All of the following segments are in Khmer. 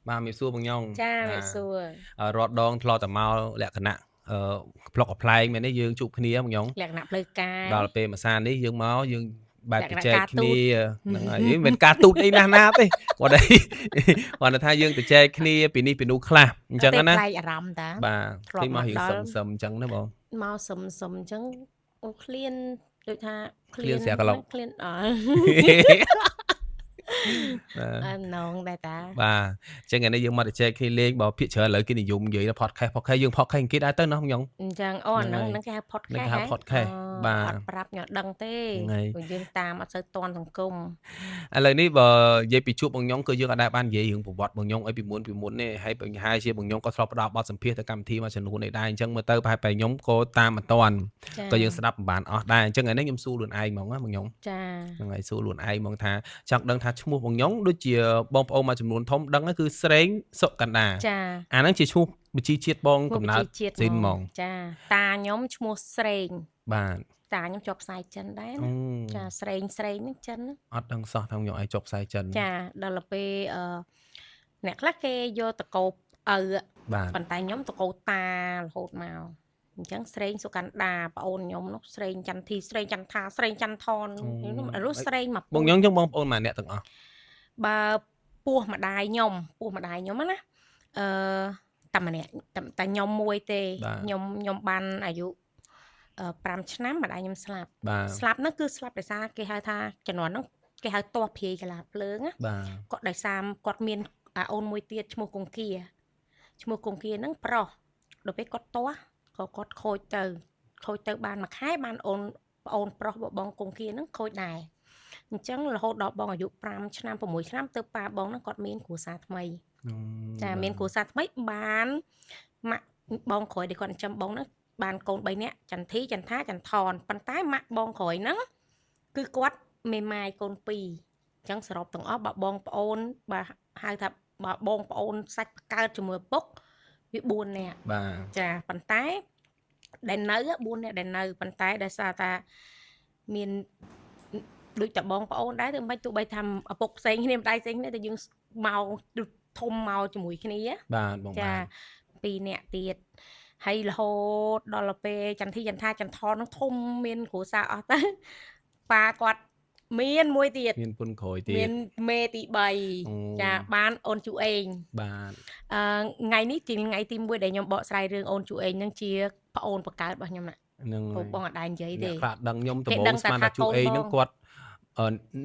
បាទ ជំរាបសួរបងញ៉ុង ចា ជំរាបសួរ រាល់ដងធ្លាប់តែមកលក្ខណៈអឺប្លុកប្លែងមែនទេយើងជួបគ្នាបងញ៉ុង លក្ខណៈផ្លូវការ ដល់ពេលមួយសានេះយើងមកយើងបែបជជែកគ្នាហ្នឹងហើយមិនការទូតអីណាស់ណាទេគាត់តែគាត់ថាយើងទៅចែកគ្នាពីនេះពីនោះខ្លះអញ្ចឹងណា ប្លែកអារម្មណ៍តា បាទឃើញមករៀងសឹមសឹមអញ្ចឹងណាបង មកសឹមសឹមអញ្ចឹងអូឃ្លានដូចថា ឃ្លានស្រាកឡុក ឃ្លានអអឺនងដែរតា បាទអញ្ចឹងថ្ងៃនេះយើងមកទៅចែកគ្នាលេងបើភាគច្រើនឥឡូវគេនិយមនិយាយថា podcast podcast យើង podcast អង្គដែរទៅណោះខ្ញុំ អញ្ចឹងអូអាហ្នឹងហ្នឹងគេហៅ podcast គេហៅ podcast បាទ អត់ប្រាប់ខ្ញុំដឹងទេព្រោះយើងតាមអត់សូវតន់សង្គម ឥឡូវនេះបើនិយាយពីជួបបងខ្ញុំគឺយើងអត់ដែលបាននិយាយរឿងប្រវត្តិបងខ្ញុំអីពីមុនពីមុនទេហើយបញ្ហាជាបងខ្ញុំក៏ធ្លាប់ផ្ដល់បទសម្ភាសន៍ទៅកម្មវិធីមួយចំនួននេះដែរអញ្ចឹងមើលទៅប្រហែលតែខ្ញុំក៏តាមមិនតាន់ក៏យើងស្ដាប់មិនបានអស់ដែរអញ្ចឹងថ្ងៃនេះខ្ញុំសួរខ្លួនឯងហ្មងណាបងខ្ញុំ ចា ហ្នឹងហើយសួរខ្លួនឯងហ្មងថាចង់ដឹងថាឈ្មោះបងខ្ញុំដូចជាបងប្អូនមួយចំនួនធំដឹងគឺស្រេងសុកណ្ដា ចា អាហ្នឹងជាឈ្មោះវិជីជាតិបងកំណើតស៊ីនហ្មង ចាតាខ្ញុំឈ្មោះស្រេង បាទ តាខ្ញុំជាប់ផ្សាយចិនដែរណាចាស្រេងស្រេងហ្នឹងចិន អត់ដឹងសោះថាខ្ញុំឲ្យជាប់ផ្សាយចិន ចាដល់ពេលអឺអ្នកខ្លះគេយកតកោឪ បាទ ប៉ុន្តែខ្ញុំតកោតារហូតមកអញ្ចឹងស្រេងសុកណ្ដាប្អូនខ្ញុំនោះស្រេងចន្ទធីស្រេងចន្ទថាស្រេងចន្ទថនខ្ញុំរស់ស្រេងមក បងខ្ញុំចឹងបងប្អូនមួយអ្នកទាំងអស់ បើពោះម្ដាយខ្ញុំពោះម្ដាយខ្ញុំណាអឺតែម្នាក់តែខ្ញុំមួយទេខ្ញុំខ្ញុំបានអាយុ5ឆ្នាំម្ដាយខ្ញុំស្លាប់ស្លាប់ហ្នឹងគឺស្លាប់ដោយសារគេហៅថាជំនាន់ហ្នឹងគេហៅទាស់ព្រាយកលាភ្លើងណាគាត់ដោយសារគាត់មានអាអូនមួយទៀតឈ្មោះគង្គាឈ្មោះគង្គាហ្នឹងប្រុសដល់ពេលគាត់ទាស់ក៏គាត់ខូចទៅខូចទៅបានមួយខែបានអូនប្អូនប្រុសបងគង្គាហ្នឹងខូចដែរអញ្ចឹងរហូតដល់បងអាយុ5ឆ្នាំ6ឆ្នាំទៅប៉ាបងហ្នឹងគាត់មានគ្រួសារថ្មីចាមានគ្រួសារថ្មីបានម៉ាក់បងក្រោយដែលគាត់ចិញ្ចឹមបងហ្នឹងបានកូន3នាក់ចន្ទធីចន្ទថាចន្ទថនប៉ុន្តែម៉ាក់បងក្រោយហ្នឹងគឺគាត់មេម៉ាយកូន2អញ្ចឹងសរុបទាំងអស់បើបងប្អូនបើហៅថាបើបងប្អូនសាច់បង្កើតជាមួយឪពុកវា4នាក់ បាទ ចាប៉ុន្តែដែលនៅ4នាក់ដែលនៅប៉ុន្តែដោយសារថាមានដូចតែបងប្អូនដែរទៅមិនទោះបីថាឪពុកផ្សេងគ្នាម្ដាយផ្សេងគ្នាតែយើងមកធំមកជាមួយគ្នា បាទបង ចា2នាក់ទៀតហើយរហូតដល់ពេលចន្ទធីចន្ទថាចន្ទថននឹងធំមានគ្រួសារអស់ទៅប៉ាគាត់មានមួយទៀត មានពុនក្រោយទៀត មានមេទី3ចាបានអូនជូអេង បាទ អឺថ្ងៃនេះជាថ្ងៃទី1ដែលខ្ញុំបកស្រាយរឿងអូនជូអេងនឹងជាប្អូនបង្កើតរបស់ខ្ញុំណា ហ្នឹង បងអត់ដែរនិយាយទេ អ្នកខ្លះដឹងខ្ញុំដំបូងស្មានថាជូអេងហ្នឹងគាត់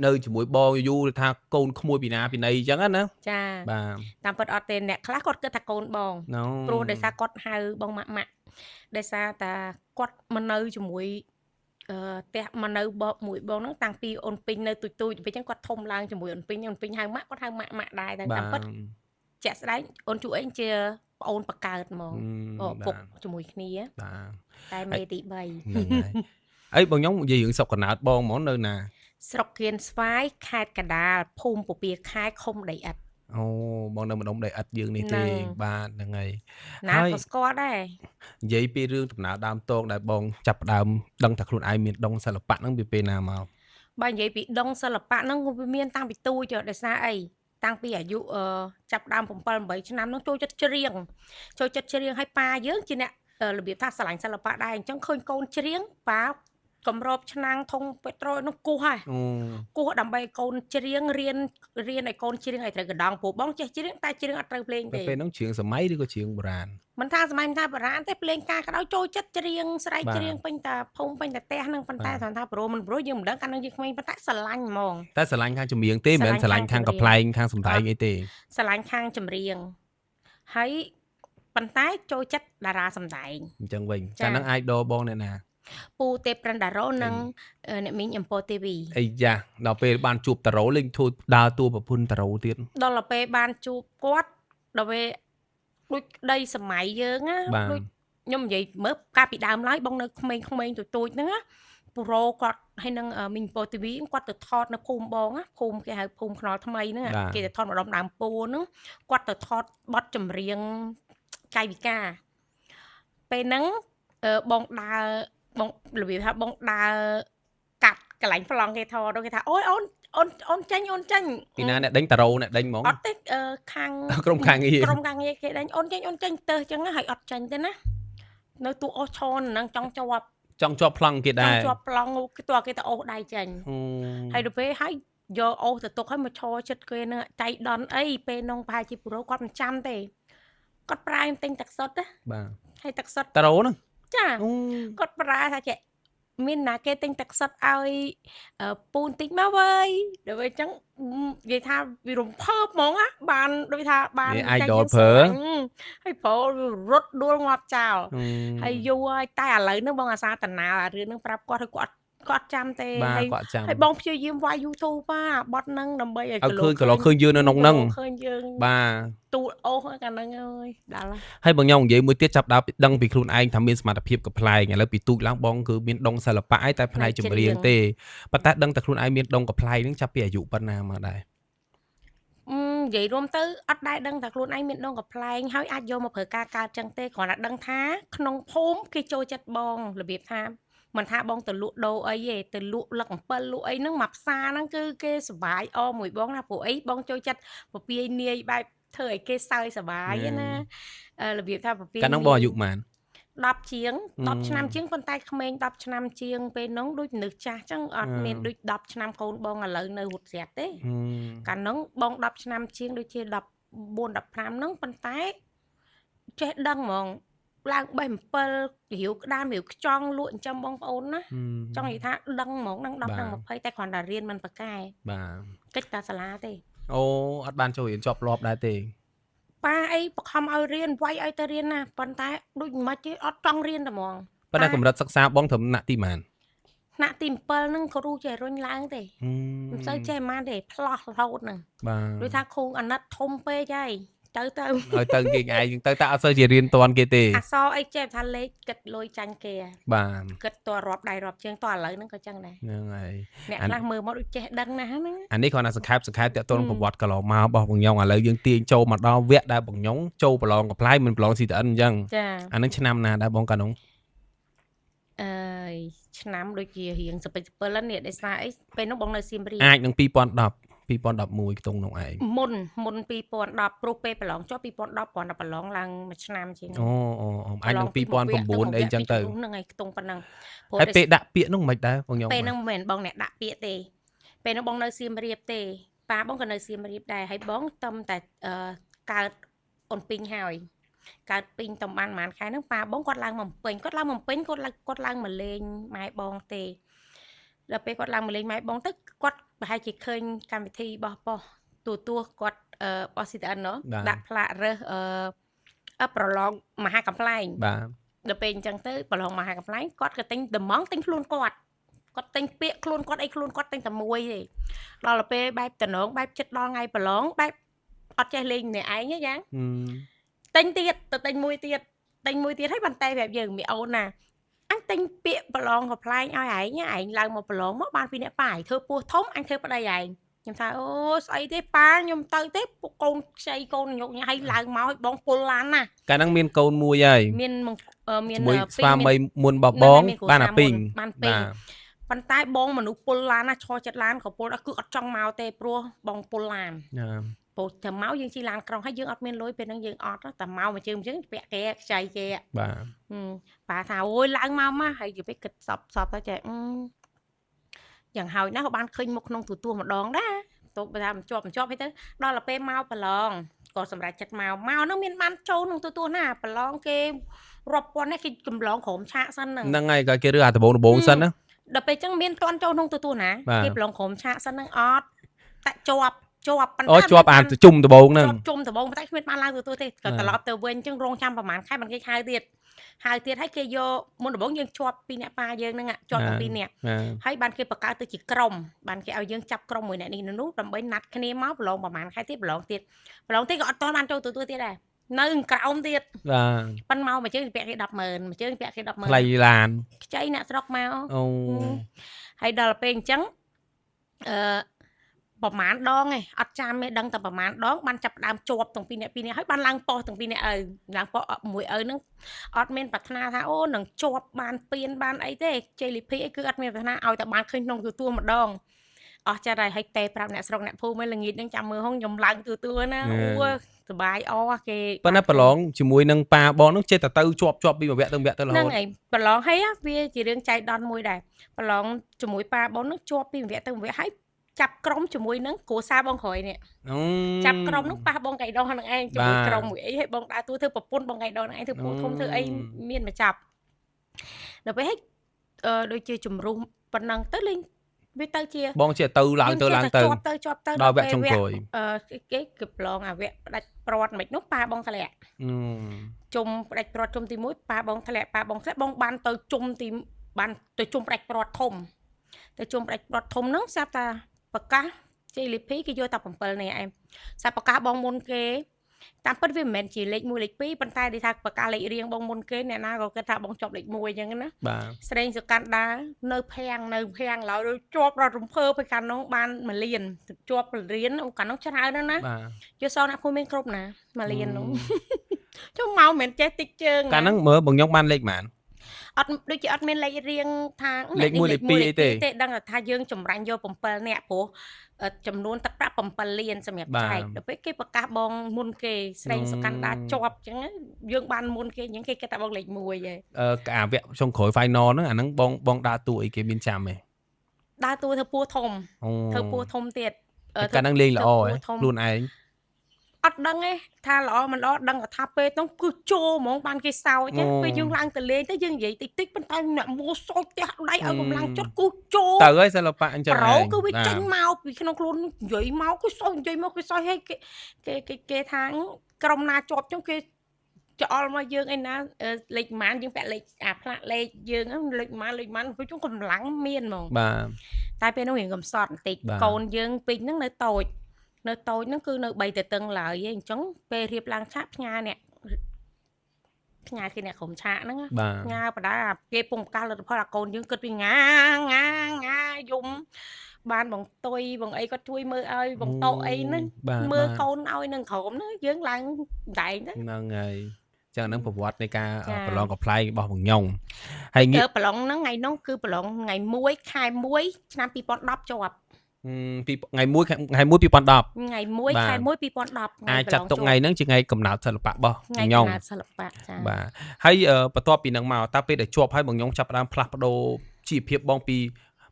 នៅជាមួយបងយូរថាកូនក្មួយពីណាពីណីអញ្ចឹងណា ចា បាទ តាមពិតអត់ទេអ្នកខ្លះគាត់គិតថាកូនបងព្រោះដោយសារគាត់ហៅបងម៉ាក់ម៉ាក់ដោយសារតាគាត់មកនៅជាមួយផ្ទះមកនៅបមួយបងហ្នឹងតាំងពីអូនពេញនៅទូចទូចពេលអញ្ចឹងគាត់ធំឡើងជាមួយអូនពេញអូនពេញហៅម៉ាក់គាត់ហៅម៉ាក់ម៉ាក់ដែរតែតាមពិតជាក់ស្ដែងអូនជូអេងជាប្អូនបង្កើតហ្មងឪពុកជាមួយគ្នា បាទ តែមេទី3 ហ្នឹងហើយអីបងខ្ញុំនិយាយរឿងស្រុកកំណើតបងហ្មងនៅណា ស្រុកគៀនស្វាយខេត្តកណ្ដាលភូមិពពាខែឃុំដីឥដ្ឋ អូបងនៅម្ដុំដីឥដ្ឋយើងនេះទេបាទហ្នឹងហើយ ណាក៏ស្គាល់ដែរ និយាយពីរឿងដំណើរដើមតងដែលបងចាប់ផ្ដើមដឹងថាខ្លួនឯងមានដងសិល្បៈហ្នឹងពីពេលណាមក បើនិយាយពីដងសិល្បៈហ្នឹងវាមានតាំងពីទូចដោយសារអីតាំងពីអាយុចាប់ដើម7 8ឆ្នាំហ្នឹងចូលចិត្តច្រៀងចូលចិត្តច្រៀងហើយប៉ាយើងជាអ្នករបៀបថាស្រឡាញ់សិល្បៈដែរអញ្ចឹងឃើញកូនច្រៀងប៉ាកម្របឆ្នាំងធុងពេត្រូលនោះគោះហើយគោះដើម្បីកូនច្រៀងរៀនរៀនឲ្យកូនច្រៀងឲ្យត្រូវកណ្ដងព្រោះបងចេះច្រៀងតែច្រៀងអត់ត្រូវភ្លេងទេ ពេលហ្នឹងច្រៀងសម័យឬក៏ច្រៀងបុរាណ មិនថាសម័យមិនថាបុរាណទេភ្លេងការក៏ដោយចូលចិត្តច្រៀងស្រែកច្រៀងពេញតាភូមិពេញតាផ្ទះហ្នឹងប៉ុន្តែគ្រាន់ថាព្រោះមិនព្រោះយើងមិនដឹងកាលហ្នឹងយើងក្មេងប៉ុន្តែស្រឡាញ់ហ្មង តែស្រឡាញ់ខាងចម្រៀងទេមិនមែនស្រឡាញ់ខាងកំប្លែងខាងសម្ដែងអីទេ ស្រឡាញ់ខាងចម្រៀងហើយប៉ុន្តែចូលចិត្តតារាសម្ដែង អញ្ចឹងវិញកាលហ្នឹង idol បងអ្នកណា ពូទេប្រិនដារ៉ូនិងអ្នកមីងអំពរទេវី អីយ៉ាដល់ពេលបានជួបតារ៉ូលេងធូដើរតួប្រពន្ធតារ៉ូទៀត ដល់ពេលបានជួបគាត់ដល់ពេលដូចក្តីសម័យយើងណាដូចខ្ញុំនិយាយមើលកាលពីដើមឡើយបងនៅក្មេងៗទូចៗហ្នឹងណាពូរ៉ូគាត់ហើយនឹងមីងអំពរទេវីគាត់ទៅថតនៅភូមិបងណាភូមិគេហៅភូមិខ្នល់ថ្មីហ្នឹងគេទៅថតម្ដុំដើមពូហ្នឹងគាត់ទៅថតបទចម្រៀងកាយវិការពេលហ្នឹងបងដើរបងរបៀបថាបងដើរកាត់កន្លែងប្លង់គេថតគេថាអូយអូន អូនអូនចាញ់អូនចាញ់ ពីណាអ្នកដេញតារ៉ូអ្នកដេញហ្មង អត់ទេខាង ក្រុមការងារ ក្រុមការងារគេដេញអូនចាញ់អូនចាញ់ទៅអញ្ចឹងហើយអត់ចាញ់ទេណានៅទូអូសឈនហ្នឹងចង់ជាប់ ចង់ជាប់ប្លង់គេ ច ដែរ ង់ជាប់ប្លង់គេតើគេទៅអូសដៃចេញហើយដល់ពេលហើយយកអូសទៅទុកឲ្យមកឈរចិត្តគេនឹងចៃដន្យអីពេលនោះប្រហែលជាប្រូគាត់មិនចាំទេគាត់ប្រើខ្ញុំទិញទឹកសុទ្ធណា បាទ ហើយទឹកសុទ្ធ តារ៉ូហ្នឹង ចា អូ គាត់ប្រើថាចេះមានណាគេទិញទឹកសុទ្ធឲ្យពូនតិចមកវើយដល់ពេលអញ្ចឹងនិយាយថាវារំភើបហ្មងណាបានដូចថាបាន នេះ idol ប្រើ ហើយប្រូរត់ដួលងាប់ចោលហើយយូរហើយតែឥឡូវហ្នឹងបងអាសាតណាអារឿងហ្នឹងប្រាប់គាត់ឲ្យគាត់គាត់ចាំទេ ហើយ ហើយបងព្យាយាមវាយ YouTube បាបត់ហ្នឹងដើម្បីឲ្យ ឃើញក៏ឃើញយើងនៅក្នុងហ្នឹង ឃើញយើង បាទ ទូលអូសកាលហ្នឹងអើយដល់ ហើយបងញ៉ងនិយាយមួយទៀតចាប់ដើមដឹងពីខ្លួនឯងថាមានសមត្ថភាពកំប្លែងឥឡូវពីទូចឡើងបងគឺមានដងសិល្បៈឯតែផ្នែកចម្រៀងទេប៉ុន្តែដឹងតែខ្លួនឯងមានដងកំប្លែងហ្នឹងចាប់ពីអាយុប៉ុណ្ណាមកដែរ និយាយរួមទៅអត់ដែរដឹងថាខ្លួនឯងមានដងកំប្លែងហើយអាចយកមកប្រើការកើតចឹងទេគ្រាន់តែដឹងថាក្នុងភូមិគេចូលចិត្តបងរបៀបថាមិនថាបងទៅលក់ដូរអីទេទៅលក់លឹកអំពិលលក់អីហ្នឹងមកផ្សារហ្នឹងគឺគេសប្បាយអមួយបងណាព្រោះអីបងចូលចិត្តពពាយនាយបែបធ្វើឲ្យគេសើចសប្បាយណារបៀបថាពពាយ កាលហ្នឹងបងអាយុប៉ុន្មាន 10ជាង10ឆ្នាំជាងប៉ុន្តែក្មេង10ឆ្នាំជាងពេលហ្នឹងដូចមនុស្សចាស់ចឹងអត់មានដូច10ឆ្នាំកូនបងឥឡូវនៅរត់ស្រាប់ទេកាលហ្នឹងបង10ឆ្នាំជាងដូចជា14 15ហ្នឹងប៉ុន្តែចេះដឹងហ្មងឡើងបេះអំពិលរាវក្តាមរាវខ្ចង់លក់ចិញ្ចឹមបងប្អូនណាចង់និយាយថាដឹងហ្មងនឹង10ដល់20តែគ្រាន់តែរៀនមិនប្រកែ បាទ កិច្ចតាសាលាទេ អូអត់បានចូលរៀនជាប់លាប់ដែរទេ ប៉ាអីបខំឲ្យរៀនវាយឲ្យទៅរៀនណាប៉ុន្តែដូចមិនទេអត់ចង់រៀនតែហ្មង ប៉ុន្តែកម្រិតសិក្សាបងត្រឹមថ្នាក់ទីប៉ុន្មាន ថ្នាក់ទី7ហ្នឹងគ្រូចេះរុញឡើងទេមិនសូវចេះប៉ុន្មានទេផ្លោះរហូតហ្នឹង បាទ ដូចថាគ្រូអាណិតធំពេកហើយទៅទៅ ឲ្យទៅគេឯងទៅតែអត់សូវជារៀនតាន់គេទេ អសអីចេះថាលេខគិតលុយចាញ់គេ បាទ គិតតរាប់ដៃរាប់ជើងតឥឡូវហ្នឹងក៏ចឹងដែរ ហ្នឹងហើយ អ្នកខ្លះមើលមកដូចចេះដឹងណាស់ហ្នឹង អានេះគ្រាន់តែសង្ខេបសង្ខេបតាក់ទងនឹងប្រវត្តិកន្លងមករបស់បងញ៉ុងឥឡូវយើងទាញចូលមកដល់វគ្គដែលបងញ៉ុងចូលប្រឡងកំប្លែងមិនប្រឡង CTN អញ្ចឹង ចា អាហ្នឹងឆ្នាំណាដែរបងកាលនោះ អើយឆ្នាំដូចជារៀងសពិចសពិលនេះដោយសារអីពេលនោះបងនៅសៀមរាប អាចនឹង2010 2011ខ្ទង់នោះឯង មុនមុន2010ព្រោះពេលប្រឡងចុះ2010គ្រាន់តែប្រឡងឡើងមួយឆ្នាំជាង អូអូអាចនឹង2009អីចឹងទៅ ហ្នឹងឯងខ្ទង់ប៉ុណ្ណឹង ហើយពេលដាក់ពាក្យនោះមិនដែរបងញ៉ុង ពេលហ្នឹងមិនមែនបងអ្នកដាក់ពាក្យទេពេលនោះបងនៅសៀមរាបទេប៉ាបងក៏នៅសៀមរាបដែរហើយបងតំតែកើតអូនពីងហើយកើតពីងតំបានប្រហែលខែហ្នឹងប៉ាបងគាត់ឡើងមកពេញគាត់ឡើងមកពេញគាត់ឡើងគាត់ឡើងមកលេងម៉ែបងទេដល់ពេលគាត់ឡើងមកលេងម៉ែបងទៅគាត់ប្រហែលជាឃើញកម្មវិធីរបស់ប៉ុស្តិ៍ទូទួគាត់ប៉ុស្តិ៍ CTN ដាក់ផ្លាករើសប្រឡងមហាកំប្លែង បាទ ដល់ពេលអញ្ចឹងទៅប្រឡងមហាកំប្លែងគាត់ក៏ទិញតំងទិញខ្លួនគាត់គាត់ទិញពាក្យខ្លួនគាត់អីខ្លួនគាត់ទិញតែមួយទេដល់ពេលបែបតំណងបែបចិត្តដល់ថ្ងៃប្រឡងបែបអត់ចេះលេងម្នាក់ឯងទេយ៉ាងទិញទៀតទៅទិញមួយទៀតទិញមួយទៀតហើយបានតែប្រាប់យើងមីអូនណាអញទិញពាក្យប្រឡងកំប្លែងឲ្យឯងឯងឡើងមកប្រឡងមកបានពីអ្នកប៉ាឯងធ្វើពោះធំអញធ្វើប្តីឯងខ្ញុំថាអូស្អីទេប៉ាខ្ញុំទៅទេពួកកូនខ្ចីកូនញកញ៉ៃឡើងមកឲ្យបងពុលឡានណា កាលហ្នឹងមានកូនមួយហើយ មានមាន ជាមួយស្វាមីមុនបបងបានអាពីង បានពីងប៉ុន្តែបងមនុស្សពុលឡានណាឈរចិត្តឡានក៏ពុលដល់គឺអត់ចង់មកទេព្រោះបងពុលឡានព្រោះតែមកយើងជិះឡានក្រុងហើយយើងអត់មានលុយពេលហ្នឹងយើងអត់តែមកមួយជើងមួយជើងពាក់គេខ្ចីគេ បាទ ប៉ាថាអូយឡើងមកមកហើយយទៅគិតសពសពទៅចេះយ៉ាងហើយណាស់ក៏បានឃើញមុខក្នុងទូទួម្ដងដែរទោះថាមិនជាប់មិនជាប់អីទៅដល់ទៅពេលមកប្រឡងក៏សម្រាប់ចិត្តមកមកហ្នឹងមានបានចូលក្នុងទូទួណាប្រឡងគេរាប់ពាន់នេះគេចម្លងក្រុមឆាកសិនហ្នឹង ហ្នឹងហើយក៏គេរើអាដបងដបងសិនណា ដល់ពេលចឹងមានតន់ចូលក្នុងទូទួណាគេប្រឡងក្រុមឆាកសិនហ្នឹងអត់តែជាប់ជាប់ប៉ុន្តែអូជាប់អាជុំដបងហ្នឹង ជាប់ជុំដបងប៉ុន្តែគ្មានបានឡើងទូទួទេក៏ត្រឡប់ទៅវិញចឹងរងចាំប្រហែលខែបានគេហៅទៀតហើយទៀតហើយគេយកមុនដំបូងយើងជាប់ពីអ្នកប៉ាយើងហ្នឹងជាប់ទាំងពីរនាក់ហើយបានគេបង្កើតទៅជាក្រុមបានគេឲ្យយើងចាប់ក្រុមមួយអ្នកនេះនោះដើម្បីណាត់គ្នាមកប្រឡងប្រហែលខែទៀតប្រឡងទៀតប្រឡងទៀតក៏អត់ទាន់បានចូលទទួលទៀតដែរនៅក្រោមទៀត បាទ ប៉ិនមកមួយជើងពាក់គេ100,000មួយជើងពាក់គេ100,000 ថ្លៃឡាន ខ្ចីអ្នកស្រុកមក អូ ហើយដល់ពេលអញ្ចឹងអឺប្រហែលដងឯងអត់ចាំទេដឹងតែប្រហែលដងបានចាប់ដើមជាប់ទាំងពីរអ្នកពីរអ្នកហើយបានឡើងប៉ុស្តិ៍ទាំងពីរអ្នកឪឡើងប៉ុស្តិ៍មួយឪហ្នឹងអត់មានប្រាថ្នាថាអូនឹងជាប់បានពៀនបានអីទេជ័យលិភីអីគឺអត់មានប្រាថ្នាឲ្យតែបានឃើញក្នុងទទួលម្ដង អស់ចិត្តហើយហើយទេប្រាប់អ្នកស្រុកអ្នកភូមិឯងល្ងាចហ្នឹងចាំមើលហងខ្ញុំឡើងទូទួណាអូសបាយអស់គេ ប៉ុន្តែប្រឡងជាមួយនឹងប៉ាបងហ្នឹងចេះតែទៅជាប់ជាប់ពីមួយវគ្គទៅមួយវគ្គទៅរហូត ហ្នឹងឯងប្រឡងហើយវាជារឿងចៃដន្យមួយដែរប្រឡងជាមួយប៉ាបងហ្នឹងជាប់ពីមួយវគ្គទៅមួយវគ្គហើយចាប់ក្រុមជាមួយនឹងគ្រួសារបងក្រោយនេះចាប់ក្រុមហ្នឹងប៉ះបងកៃដងហ្នឹងឯងជាមួយក្រុមមួយអីហើយបងដើរតួធ្វើប្រពន្ធបងកៃដងហ្នឹងឯងធ្វើពូធំធ្វើអីមានមកចាប់ដល់ពេលហើយដូចជាជំរុះប៉ុណ្ណឹងទៅលេងវាទៅជា បងជាទៅឡើងទៅឡើងទៅ ជាប់ទៅជាប់ទៅ ដល់វគ្គចុងក្រោយ គេគេប្រឡងអាវគ្គផ្ដាច់ព្រាត់មិននោះប៉ាបងធ្លាក់ជុំផ្ដាច់ព្រាត់ជុំទី1ប៉ាបងធ្លាក់ប៉ាបងធ្លាក់បងបានទៅជុំទីបានទៅជុំផ្ដាច់ព្រាត់ធំទៅជុំផ្ដាច់ព្រាត់ធំហ្នឹងស្រាប់តែប្រកាសជ័យលាភីគេយកតែ7នាក់ឯងស្រាប់ប្រកាសបងមុនគេតាមពិតវាមិនមែនជាលេខ1លេខ2ប៉ុន្តែគេថាប្រកាសលេខរៀងបងមុនគេអ្នកណាក៏គិតថាបងជាប់លេខ1អញ្ចឹងណាបាទ ស្រេងសុកណ្ដានៅភាំងនៅភាំងឡើយជាប់ដល់រំភើបពេលកាលនោះបាន1លានជាប់រៀនកាលនោះច្រើនណាស់ណាយកសងអ្នកភូមិមានគ្រប់ណា1លាននោះចុះមកមិនមែនចេះតិចជើង កាលហ្នឹងមើលបងខ្ញុំបានលេខប៉ុន្មាន អត់ដូចជាអត់មានលេខរៀងថា លេខ1លេខ2អីទេ ទេដឹងថាយើងចម្រាញ់យក7នាក់ព្រោះចំនួនទឹកប្រាក់7លានសម្រាប់ចែកដល់ពេលគេប្រកាសបងមុនគេស្រេងសុកណ្ដាជាប់អញ្ចឹងយើងបានមុនគេអញ្ចឹងគេគិតថាបងលេខ1ហើយ អាវគ្គចុងក្រោយ final ហ្នឹងអាហ្នឹងបងបងដើរតួអីគេមានចាំទេ ដើរតួធ្វើពោះធំធ្វើពោះធំទៀត កាលហ្នឹងលេងល្អហ៎ខ្លួនឯង អត់ដឹងទេថាល្អមិនល្អដឹងថាពេលហ្នឹងគឺចូលហ្មងបានគេសោចពេលយើងឡើងទៅលេងទៅយើងនិយាយតិចតិចប៉ុន្តែអ្នកមួសោចផ្ទះដៃឲ្យកម្លាំងចិត្តគឺចូល ទៅហើយសិល្បៈអញ្ចឹង ឯងគឺវាចេញមកពីក្នុងខ្លួននិយាយមកគឺសោចនិយាយមកគឺសោចហើយគេគេគេថាក្រុមណាជាប់ចឹងគេច្អល់មកយើងអីណាលេខម៉ានយើងពាក់លេខអាផ្លាកលេខយើងលេខម៉ានលេខម៉ានព្រោះជុំកម្លាំងមានហ្មង បាទ តែពេលនោះរៀងកំសត់បន្តិចកូនយើងពេញហ្នឹងនៅតូចនៅតូចហ្នឹងគឺនៅ3ទៅតឹងឡើយឯងអញ្ចឹងពេលរៀបឡើងឆាកផ្ញើអ្នកផ្ញើគេអ្នកក្រុមឆាកហ្នឹងផ្ញើបដាគេពងប្រកាសលទ្ធផលអាកូនយើងគិតពីងាងាងាយំបានបងតុយបងអីគាត់ជួយមើលឲ្យបងតោអីហ្នឹងមើលកូនឲ្យនឹងក្រុមហ្នឹងយើងឡើងដែងទៅ ហ្នឹងហើយចឹងហ្នឹងប្រវត្តិនៃការប្រឡងកំប្លែងរបស់បងញងហើយងារប្រឡងហ្នឹងថ្ងៃនោះគឺប្រឡងថ្ងៃ1ខែ1ឆ្នាំ2010ជាប់ ពីថ្ងៃ1ថ្ងៃ1 2010 ថ្ងៃ1ខែ1 2010 អាចចាត់ទុកថ្ងៃហ្នឹងជាថ្ងៃកំណើតសិល្បៈរបស់បងញងកំណើតសិល្បៈចា បាទហើយបន្ទាប់ពីហ្នឹងមកតើពេលដែលជាប់ហើយបងញងចាប់ផ្ដើមផ្លាស់ប្ដូរជីវភាពបងពី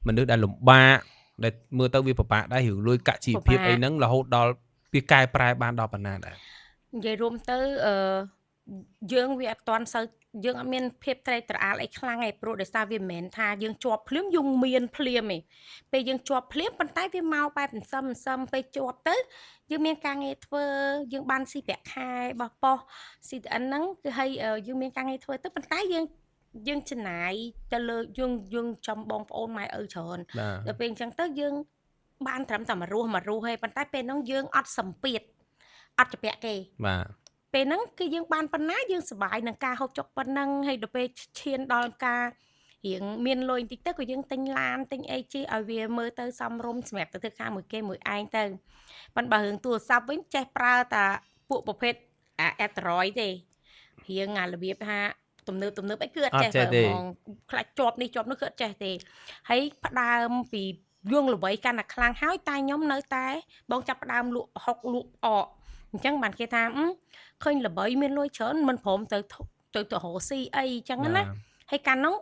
មនុស្សដែលលំបាកដែលមើលទៅវាពិបាកដែររឿងលុយកាក់ជីវភាពអីហ្នឹងរហូតដល់វាកែប្រែបានដល់ប៉ុណ្ណាដែរ និយាយរួមទៅអឺយើងវាអត់ទាន់សូវយើងអត់មានភាពត្រេកត្រអាលអីខ្លាំងឯងព្រោះដោយសារវាមិនមែនថាយើងជាប់ភ្លាមយើងមានភ្លាមឯងពេលយើងជាប់ភ្លាមប៉ុន្តែវាមកបែបសន្សឹមសន្សឹមពេលជាប់ទៅយើងមានការងារធ្វើយើងបានស៊ីប្រាក់ខែរបស់ប៉ុស្តិ៍ CTN ហ្នឹងគឺឲ្យយើងមានការងារធ្វើទៅប៉ុន្តែយើងយើងចំណាយទៅលើយើងយើងចំបងប្អូនម៉ែឪច្រើនដល់ពេលអញ្ចឹងទៅយើងបានត្រឹមតែមួយរស់មួយរស់ឯងប៉ុន្តែពេលហ្នឹងយើងអត់សម្ពាធអត់ជពាក់គេ បាទ ពេលហ្នឹងគឺយើងបានប៉ុណ្ណាយើងសប្បាយនឹងការហូបចុកប៉ុណ្ណឹងហើយដល់ពេលឈានដល់ការរៀងមានលុយបន្តិចទៅក៏យើងទិញឡានទិញអីជិះឲ្យវាមើលទៅសមរម្យសម្រាប់ទៅធ្វើការមួយគេមួយឯងទៅប៉ុន្តែបើរឿងទូរស័ព្ទវិញចេះប្រើតែពួកប្រភេទអា Android ទេរៀងអារបៀបថាទំនើបទំនើបអីគឺអត់ចេះប្រើហ្មងខ្លាចជាប់នេះជាប់នោះគឺអត់ចេះទេហើយផ្ដើមពីយើងល្បីកាន់តែខ្លាំងហើយតែខ្ញុំនៅតែបងចាប់ផ្ដើមលក់ហុកលក់អកអញ្ចឹងបានគេថាឃើញល្បីមានលុយច្រើនមិនព្រមទៅទៅទៅរកស៊ីអីអញ្ចឹងណាហើយកាលនោះ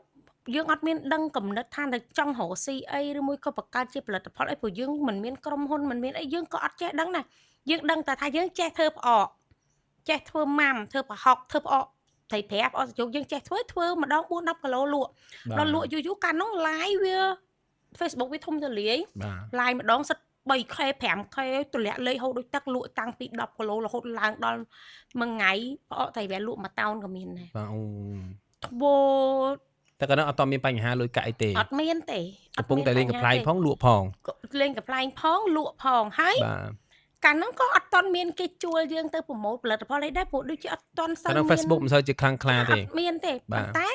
យើងអត់មានដឹងកំណត់ថាទៅចង់រកស៊ីអីឬមួយក៏បង្កើតជាផលិតផលអីព្រោះយើងមិនមានក្រុមហ៊ុនមិនមានអីយើងក៏អត់ចេះដឹងណាយើងដឹងតែថាយើងចេះធ្វើផ្អកចេះធ្វើម៉ាំធ្វើប្រហុកធ្វើផ្អកត្រីប្រាប់អត់សជុកយើងចេះធ្វើធ្វើម្ដង4 10គីឡូលក់ដល់លក់យូរយូរកាលនោះ live វា Facebook វាធំទូលាយ live ម្ដងសិត 3K 5K ទម្លាក់លេខហូរដូចទឹកលក់តាំងពី10គីឡូរហូតឡើងដល់មួយថ្ងៃផ្អកត្រីវាលក់1តោនក៏មានដែរ បាទអូ ធ្វើ តែកាលនោះអត់មានបញ្ហាលុយកាក់អីទេ អត់មានទេ កំពុងតែលេងកំប្លែងផងលក់ផង លេងកំប្លែងផងលក់ផងហើយ បាទ កាលនោះក៏អត់ទាន់មានគេជួលយើងទៅប្រម៉ូទផលិតផលអីដែរព្រោះដូចជាអត់ទាន់សូវ កាលនោះ មាន Facebook មិនសូវជាខ្លាំងក្លាទេ អត់មានទេ បាទ ប៉ុន្តែ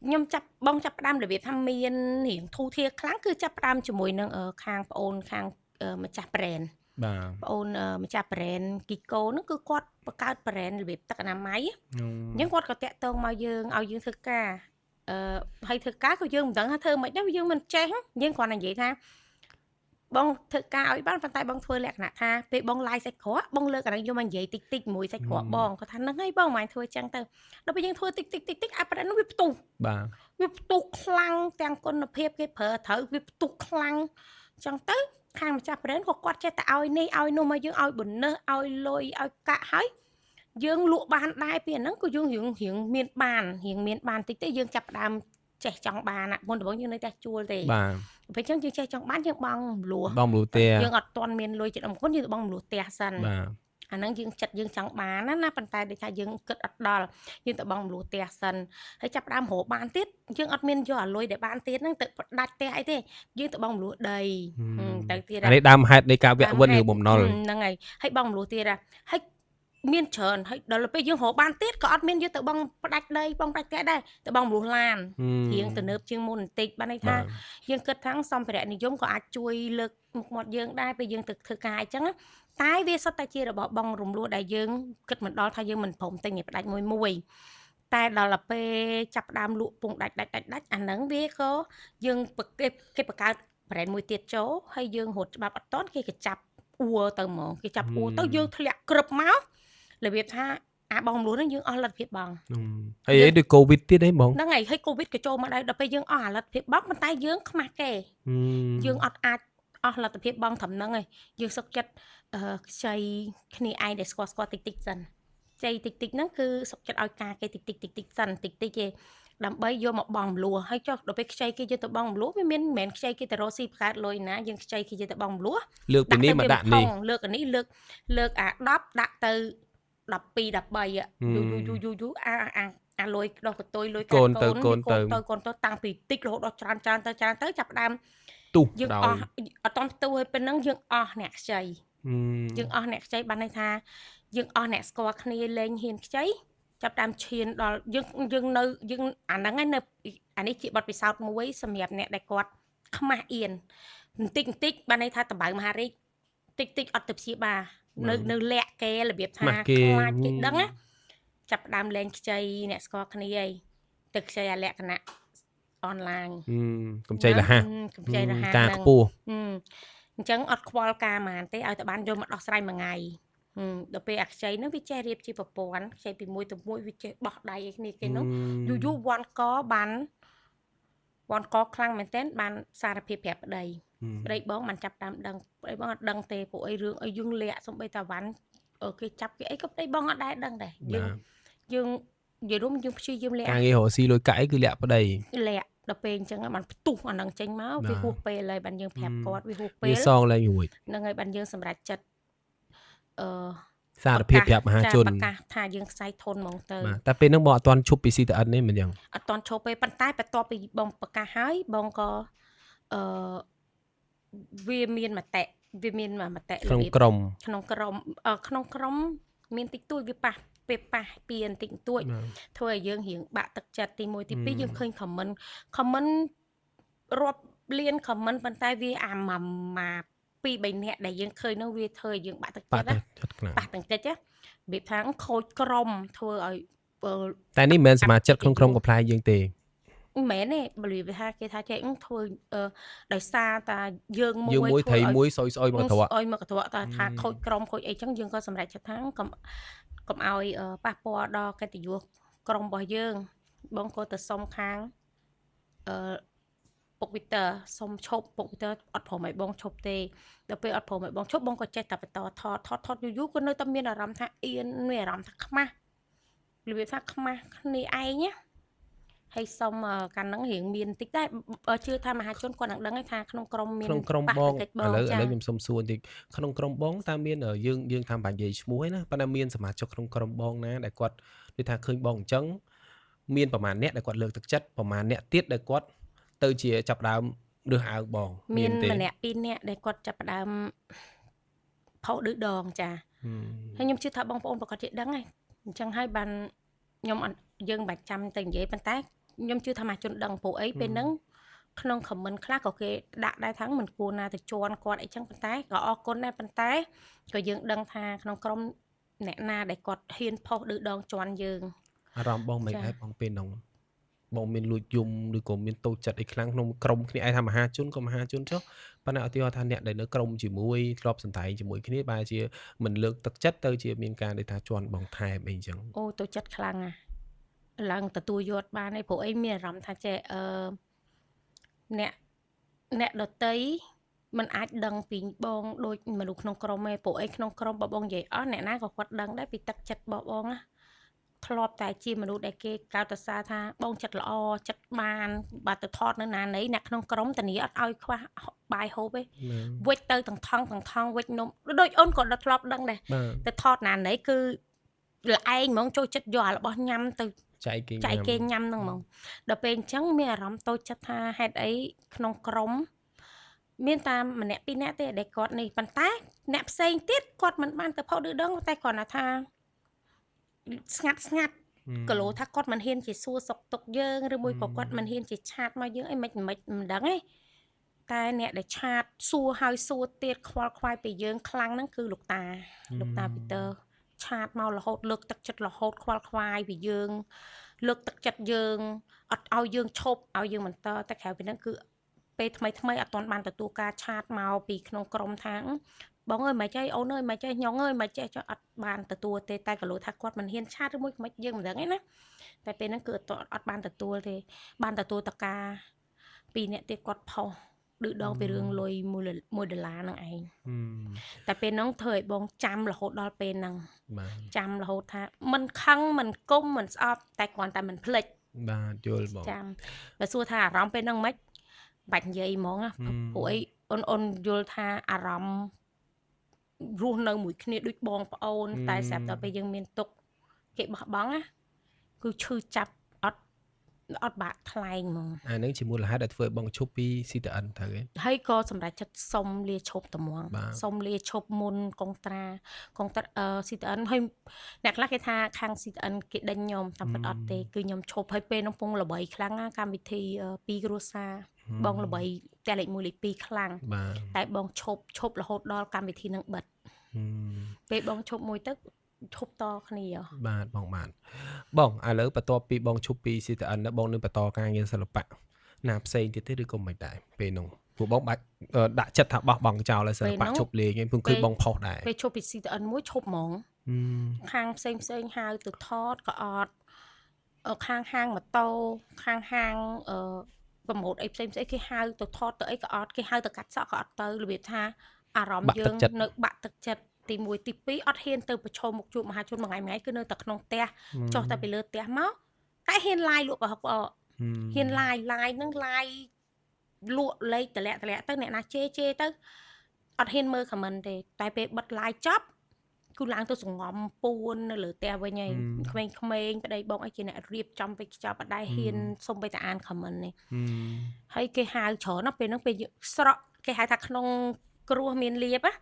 ខ្ញុំចាប់បងចាប់ផ្ដើមរបៀបថាមានរៀងធូរធារខ្លាំងគឺចាប់ផ្ដើមជាមួយនឹងខាងប្អូនខាងម្ចាស់ brand បាទ ប្អូនម្ចាស់ brand គីកូហ្នឹងគឺគាត់បង្កើត brand របៀបទឹកអនាម័យអញ្ចឹងគាត់ក៏តាក់ទងមកយើងឲ្យយើងធ្វើការហើយធ្វើការក៏យើងមិនដឹងថាធ្វើម៉េចដែរយើងមិនចេះយើងគ្រាន់តែនិយាយថា បងធ្វើការឲ្យបានប៉ុន្តែបងធ្វើលក្ខណៈថាពេលបង live សាច់ក្រកបងលើកអាហ្នឹងយកមកនិយាយតិចតិចមួយសាច់ក្រកបងគាត់ថាហ្នឹងហើយបងមិនធ្វើចឹងទៅដល់ពេលយើងធ្វើតិចតិចតិចតិចអាប្រេននោះវាផ្ទុះបាទវាផ្ទុះខ្លាំងទាំងគុណភាពគេប្រើត្រូវវាផ្ទុះខ្លាំងចឹងទៅខាងម្ចាស់ brand ក៏គាត់ចេះតែឲ្យនេះឲ្យនោះមកយើងឲ្យ bonus ឲ្យលុយឲ្យកាក់ហើយយើងលក់បានដែរពីអាហ្នឹងក៏យើងរៀងមានបានរៀងមានបានតិចទេយើងចាប់ផ្ដើមចេះចង់បានមុនដំបូងយើងនៅតែជួលទេបាទពេលអញ្ចឹងយើងចេះចង់បានយើងបង់មលួសបងមលួសផ្ទះយើងអត់ទាន់មានលុយចិត្តអង្គយើងទៅបង់មលួសផ្ទះសិនបាទអាហ្នឹងយើងចិត្តយើងចង់បានណាណាប៉ុន្តែដូចថាយើងគិតអត់ដល់យើងទៅបង់មលួសផ្ទះសិនហើយចាប់ដើមរកបានទៀតយើងអត់មានយកអាលុយដែលបានទៀតហ្នឹងទៅផ្ដាច់ផ្ទះអីទេយើងទៅបង់មលួសដីទៅទៀតអានេះដើមហេតុនៃការវាក់វិនឬបំណុលហ្នឹងហើយហើយបង់មលួសទៀតហើយមានច្រើនហើយដល់ពេលយើងរកបានទៀតក៏អត់មានយកទៅបងផ្ដាច់ដីបងផ្ដាច់ផ្ទះដែរទៅបងមលុះឡានរៀងទៅនើបជាងមុនបន្តិចបានន័យថាយើងគិតថាសម្ភារៈនិយមក៏អាចជួយលើកមុខមាត់យើងដែរពេលយើងទៅធ្វើការអញ្ចឹងតែវាសុទ្ធតែជារបស់បងរំលោះដែលយើងគិតមិនដល់ថាយើងមិនព្រមទិញឲ្យផ្ដាច់មួយមួយតែដល់ពេលចាប់ដើមលក់ពងដាច់ដាច់ដាច់ដាច់អាហ្នឹងវាក៏យើងគេបង្កើត brand មួយទៀតចូលហើយយើងរត់ច្បាប់អត់តន់គេក៏ចាប់អួទៅហ្មងគេចាប់អួទៅយើងធ្លាក់ក្រឹបមករបៀបថាអាបងមលួសហ្នឹងយើងអស់លទ្ធភាពបងហើយអីដូចកូវីដទៀតអីបងហ្នឹងហើយហើយកូវីដក៏ចូលមកដែរដល់ពេលយើងអស់អាលទ្ធភាពបងប៉ុន្តែយើងខ្មាស់គេយើងអត់អាចអស់លទ្ធភាពបងត្រឹមហ្នឹងឯងយើងសុខចិត្តខ្ចីគ្នាឯងដែលស្គាល់តិចតិចសិនខ្ចីតិចតិចហ្នឹងគឺសុខចិត្តឲ្យការគេតិចតិចតិចតិចសិនតិចតិចគេដើម្បីយកមកបងមលួសហើយចុះដល់ពេលខ្ចីគេយកទៅបងមលួសវាមានមិនមែនខ្ចីគេទៅរកស៊ីបង្កើតលុយណាយើងខ្ចីគេយកទៅបងមលួសលើកពីនេះមកដាក់នេះលើកអានេះលើកអា10ដាក់ទៅ12 13យូយូយូយូអាអាអាលុយដោះកតុយលុយកូនទៅកូនទៅកូនទៅតាំងពីតិចរហូតដល់ច្រើនច្រើនទៅច្រើនទៅចាប់ផ្ដើមទុះយើងអស់អត់តផ្ទុះឲ្យប៉ុណ្ណឹងយើងអស់អ្នកខ្ចីយើងអស់អ្នកខ្ចីបានន័យថាយើងអស់អ្នកស្គាល់គ្នាលែងហ៊ានខ្ចីចាប់ដើមឈានដល់យើងនៅយើងអាហ្នឹងឯងនៅអានេះជាបទពិសោធន៍មួយសម្រាប់អ្នកដែលគាត់ខ្មាស់អៀនបន្តិចបន្តិចបានន័យថាតបៅមហារាជតិចតិចអត់ទៅព្យាបាលនៅលាក់គេរបៀបថាខ្លាចគេដឹងណាចាប់ដើមលែងខ្ចីអ្នកស្គាល់គ្នាឯងទៅខ្ចីអាលក្ខណៈអនឡាញកម្ចីលះកម្ចីលះការខ្ពស់អញ្ចឹងអត់ខ្វល់ការហ្មងទេឲ្យតែបានយកមកដោះស្រាយមួយថ្ងៃដល់ពេលអាខ្ចីហ្នឹងវាចេះរៀបជាប្រព័ន្ធខ្ចីពីមួយទៅមួយវាចេះបោះដៃឲ្យគ្នាគេនោះយូរយូរវ៉ាន់កបានវ៉ាន់កខ្លាំងមែនទែនបានសារភាពប្រាប់ប្តីប្តីបងបានចាប់តាមដឹងប្តីបងអត់ដឹងទេពួកអីរឿងអីយើងលាក់សំបីតាវ៉ាន់គេចាប់គេអីក៏ប្តីបងអត់ដែរដឹងដែរយើងនិយាយរួមយើងព្យាយាមលាក់ការងាររកស៊ីលុយកាក់អីគឺលាក់ប្តីលាក់ដល់ពេលអញ្ចឹងបានផ្ទុះអាហ្នឹងចេញមកវាហួសពេលហើយបានយើងប្រាប់គាត់វាហួសពេលវាសងឡើងរួចហ្នឹងហើយបានយើងសម្រេចចិត្តសារភាពប្រាប់មហាជនប្រកាសថាយើងខ្សែធនហ្មងទៅបាទតែពេលហ្នឹងបងអត់ទាន់ឈប់ពី CTN ទេមិនយ៉ាងអត់ទាន់ឈប់ទេប៉ុន្តែបន្ទាប់ពីបងប្រកាសហើយបងក៏វាមានមតិវាមានមតិក្នុងក្រុមក្នុងក្រុមមានតិចតួចវាប៉ះពេលប៉ះពៀនតិចតួចធ្វើឲ្យយើងរៀងបាក់ទឹកចិត្តទី1ទី2យើងឃើញ comment រាប់លាន comment ប៉ុន្តែវាអាម៉ា2 3នាក់ដែលយើងឃើញនោះវាធ្វើឲ្យយើងបាក់ទឹកចិត្តណាប៉ះទាំងចិត្តណារបៀបថាខូចក្រុមធ្វើឲ្យតែនេះមិនមែនសមាជិកក្នុងក្រុមកំប្លែងយើងទេមិនមែនទេបើនិយាយថាគេថាចេះធ្វើដោយសារតាយើងមួយត្រីមួយសុយស្អុយមកកន្ត្រកស្អុយមកកន្ត្រកតាថាខូចក្រុមខូចអីចឹងយើងក៏សម្រេចចិត្តថាកុំឲ្យប៉ះពាល់ដល់កិត្តិយសក្រុមរបស់យើងបងក៏ទៅសុំខាងពុកវីទ័រសុំឈប់ពុកវីទ័រអត់ព្រមឲ្យបងឈប់ទេដល់ពេលអត់ព្រមឲ្យបងឈប់បងក៏ចេះតែបន្តថតថតយូរយូរក៏នៅតែមានអារម្មណ៍ថាអៀនមានអារម្មណ៍ថាខ្មាស់របៀបថាខ្មាស់គ្នាឯងណាហើយសុំកាលហ្នឹងរៀងមានតិចដែរជឿថាមហាជនគាត់នឹងដឹងហើយថាក្នុងក្រុមមានក្នុងក្រុមបងឥឡូវខ្ញុំសុំសួរបន្តិចក្នុងក្រុមបងតើមានយើងថាបាញ់និយាយឈ្មោះឯណាប៉ុន្តែមានសមាជិកក្នុងក្រុមបងណាដែលគាត់ដូចថាឃើញបងអញ្ចឹងមានប្រហែលអ្នកដែលគាត់លើកទឹកចិត្តប្រហែលអ្នកទៀតដែលគាត់ទៅជាចាប់ដើមរើសអើងបងមានម្នាក់ពីរនាក់ដែលគាត់ចាប់ដើមផុសឌឺដងចាហើយខ្ញុំជឿថាបងប្អូនប្រកាសជាដឹងហើយអញ្ចឹងហើយបានខ្ញុំអត់យើងមិនបាច់ចាំទៅនិយាយប៉ុន្តែខ្ញុំជឿថាមហាជនដឹងព្រោះអីពេលហ្នឹងក្នុង comment ខ្លះក៏គេដាក់ដែរថាមិនគួរណាទៅជន់គាត់អីចឹងប៉ុន្តែក៏អរគុណដែរប៉ុន្តែក៏យើងដឹងថាក្នុងក្រុមអ្នកណាដែលគាត់ហ៊ានផុសឌឺដងជន់យើងអារម្មណ៍បងមិនដែរបងពេលហ្នឹង បងមានលួចយំឬក៏មានតូចចិត្តអីខ្លាំងក្នុងក្រុមគ្នាឯងថាមហាជនក៏មហាជនចុះប៉ុន្តែឧទាហរណ៍ថាអ្នកដែលនៅក្រុមជាមួយធ្លាប់សម្ដែងជាមួយគ្នាបែរជាមិនលើកទឹកចិត្តទៅជាមានការដូចថាជន់បងថែមអីចឹងអូតូចចិត្តខ្លាំងណាស់ឡើងទទួលយកបានឯងព្រោះអីមានអារម្មណ៍ថាចេះអ្នកដតីมันអាចដឹងពីបងដូចមនុស្សក្នុងក្រុមឯងព្រោះអីក្នុងក្រុមបើបងនិយាយអស់អ្នកណាក៏គាត់ដឹងដែរពីទឹកចិត្តរបស់បងណាធ្លាប់តែជាមនុស្សដែលគេកោតសរសើរថាបងចិត្តល្អចិត្តបានបាទទៅថតនៅណាណីអ្នកក្នុងក្រុមតានីអត់ឲ្យខ្វះបាយហូបទេវិចទៅទាំងថងទាំងថងវិចនំដូចអូនក៏ធ្លាប់ដឹងដែរទៅថតណាណីគឺល្អែងហ្មងចូលចិត្តយកអារបស់ញ៉ាំទៅចែកគេញ៉ាំហ្នឹងហ្មងដល់ពេលអញ្ចឹងមានអារម្មណ៍តូចចិត្តថាហេតុអីក្នុងក្រុមមានតាមម្នាក់ពីរនាក់ទេដែលគាត់នេះប៉ុន្តែអ្នកផ្សេងទៀតគាត់មិនបានទៅផុសឬដឹងតែគាត់ថាស្ងាត់ស្ងាត់គីឡូថាគាត់មិនហ៊ានជាសួរសុខទុក្ខយើងឬមួយក៏គាត់មិនហ៊ានជាឆាតមកយើងអីមិនដឹងទេតែអ្នកដែលឆាតសួរហើយសួរទៀតខ្វល់ខ្វាយពីយើងខ្លាំងហ្នឹងគឺលោកតាពីទ័រឆាតមករហូតលើកទឹកចិត្តរហូតខ្វល់ខ្វាយពីយើងលើកទឹកចិត្តយើងអត់ឲ្យយើងឈប់ឲ្យយើងបន្តតែក្រៅពីហ្នឹងគឺពេលថ្មីថ្មីអត់ទាន់បានទទួលការឆាតមកពីក្នុងក្រុមថាបងអើយមិនចេះអូនអើយមិនចេះញ៉ុងអើយមិនចេះចុះអត់បានទទួលទេតែក៏លោកថាគាត់មិនហ៊ានឆាតឬមួយមិនយើងមិនដឹងទេណាតែពេលហ្នឹងគឺអត់បានទទួលទេបានទទួលតការពីអ្នកទៀតគាត់ផុសឌឺដងពីរឿងលុយ1ដុល្លារហ្នឹងឯងតែពេលហ្នឹងធ្វើឲ្យបងចាំរហូតដល់ពេលហ្នឹងចាំរហូតថាមិនខឹងមិនគុំមិនស្អប់តែគ្រាន់តែមិនភ្លេចបាទយល់បងចាំបើសួរថាអារម្មណ៍ពេលហ្នឹងមិនបាច់និយាយហ្មងណាព្រោះអីអូនយល់ថាអារម្មណ៍រស់នៅមួយគ្នាដូចបងប្អូនតែស្រាប់ដល់ពេលយើងមានទុកគេបោះបង់ណាគឺឈឺចាប់អត់បាក់ថ្លែងហ្មងអាហ្នឹងជាមូលហេតុដែលធ្វើឲ្យបងឈប់ពី CTN ត្រូវទេហើយក៏សម្រេចចិត្តសុំលាឈប់ត្មងសុំលាឈប់មុនកុងត្រា CTN ហើយអ្នកខ្លះគេថាខាង CTN គេដេញខ្ញុំតាមពិតអត់ទេគឺខ្ញុំឈប់ហើយពេលហ្នឹងពងល្បីខ្លាំងណាកម្មវិធីពីរគ្រួសារបងល្បីផ្ទះលេខ1លេខ2ខ្លាំងតែបងឈប់រហូតដល់កម្មវិធីនឹងបិទពេលបងឈប់មួយទៅឈប់តគ្នាបាទបងបាទបងឥឡូវបន្ទាប់ពីបងឈប់ពី CTN បងនឹងបន្តការងារសិល្បៈណាផ្សេងទៀតទេឬក៏មិនដែរពេលនោះព្រោះបងបាច់ដាក់ចិត្តថាបោះបង់ចោលហើយសិល្បៈឈប់លេងឯងព្រោះឃើញបងផុសដែរពេលឈប់ពី CTN មួយឈប់ហ្មងខាងផ្សេងផ្សេងហៅទៅថតក៏អត់ខាងហាងម៉ូតូខាងហាងប្រម៉ូតអីផ្សេងផ្សេងគេហៅទៅថតទៅអីក៏អត់គេហៅទៅកាត់សក់ក៏អត់ទៅរបៀបថាអារម្មណ៍យើងនៅបាក់ទឹកចិត្តទី1ទី2អត់ហ៊ានទៅប្រឈមមុខជួបមហាជនមួយថ្ងៃគឺនៅតែក្នុងផ្ទះចុះតែពីលើផ្ទះមកតែហ៊ានឡាយលក់ប្រហុកហ៊ានឡាយហ្នឹងឡាយលក់លេខតម្លាក់ទៅអ្នកណាជេរទៅអត់ហ៊ានមើលខមមិនទេតែពេលបិទឡាយចប់គឺឡើងទៅសងំពួននៅលើផ្ទះវិញហើយក្មេងៗប្តីបងអីជាអ្នករៀបចំពេលខ្ចប់អត់ដែរហ៊ានសុំไปតែអានខមមិននេះហើយគេហៅច្រើនណាស់ពេលហ្នឹងពេលស្រក់គេហៅថាក្នុងគ្រោះមានលៀបណា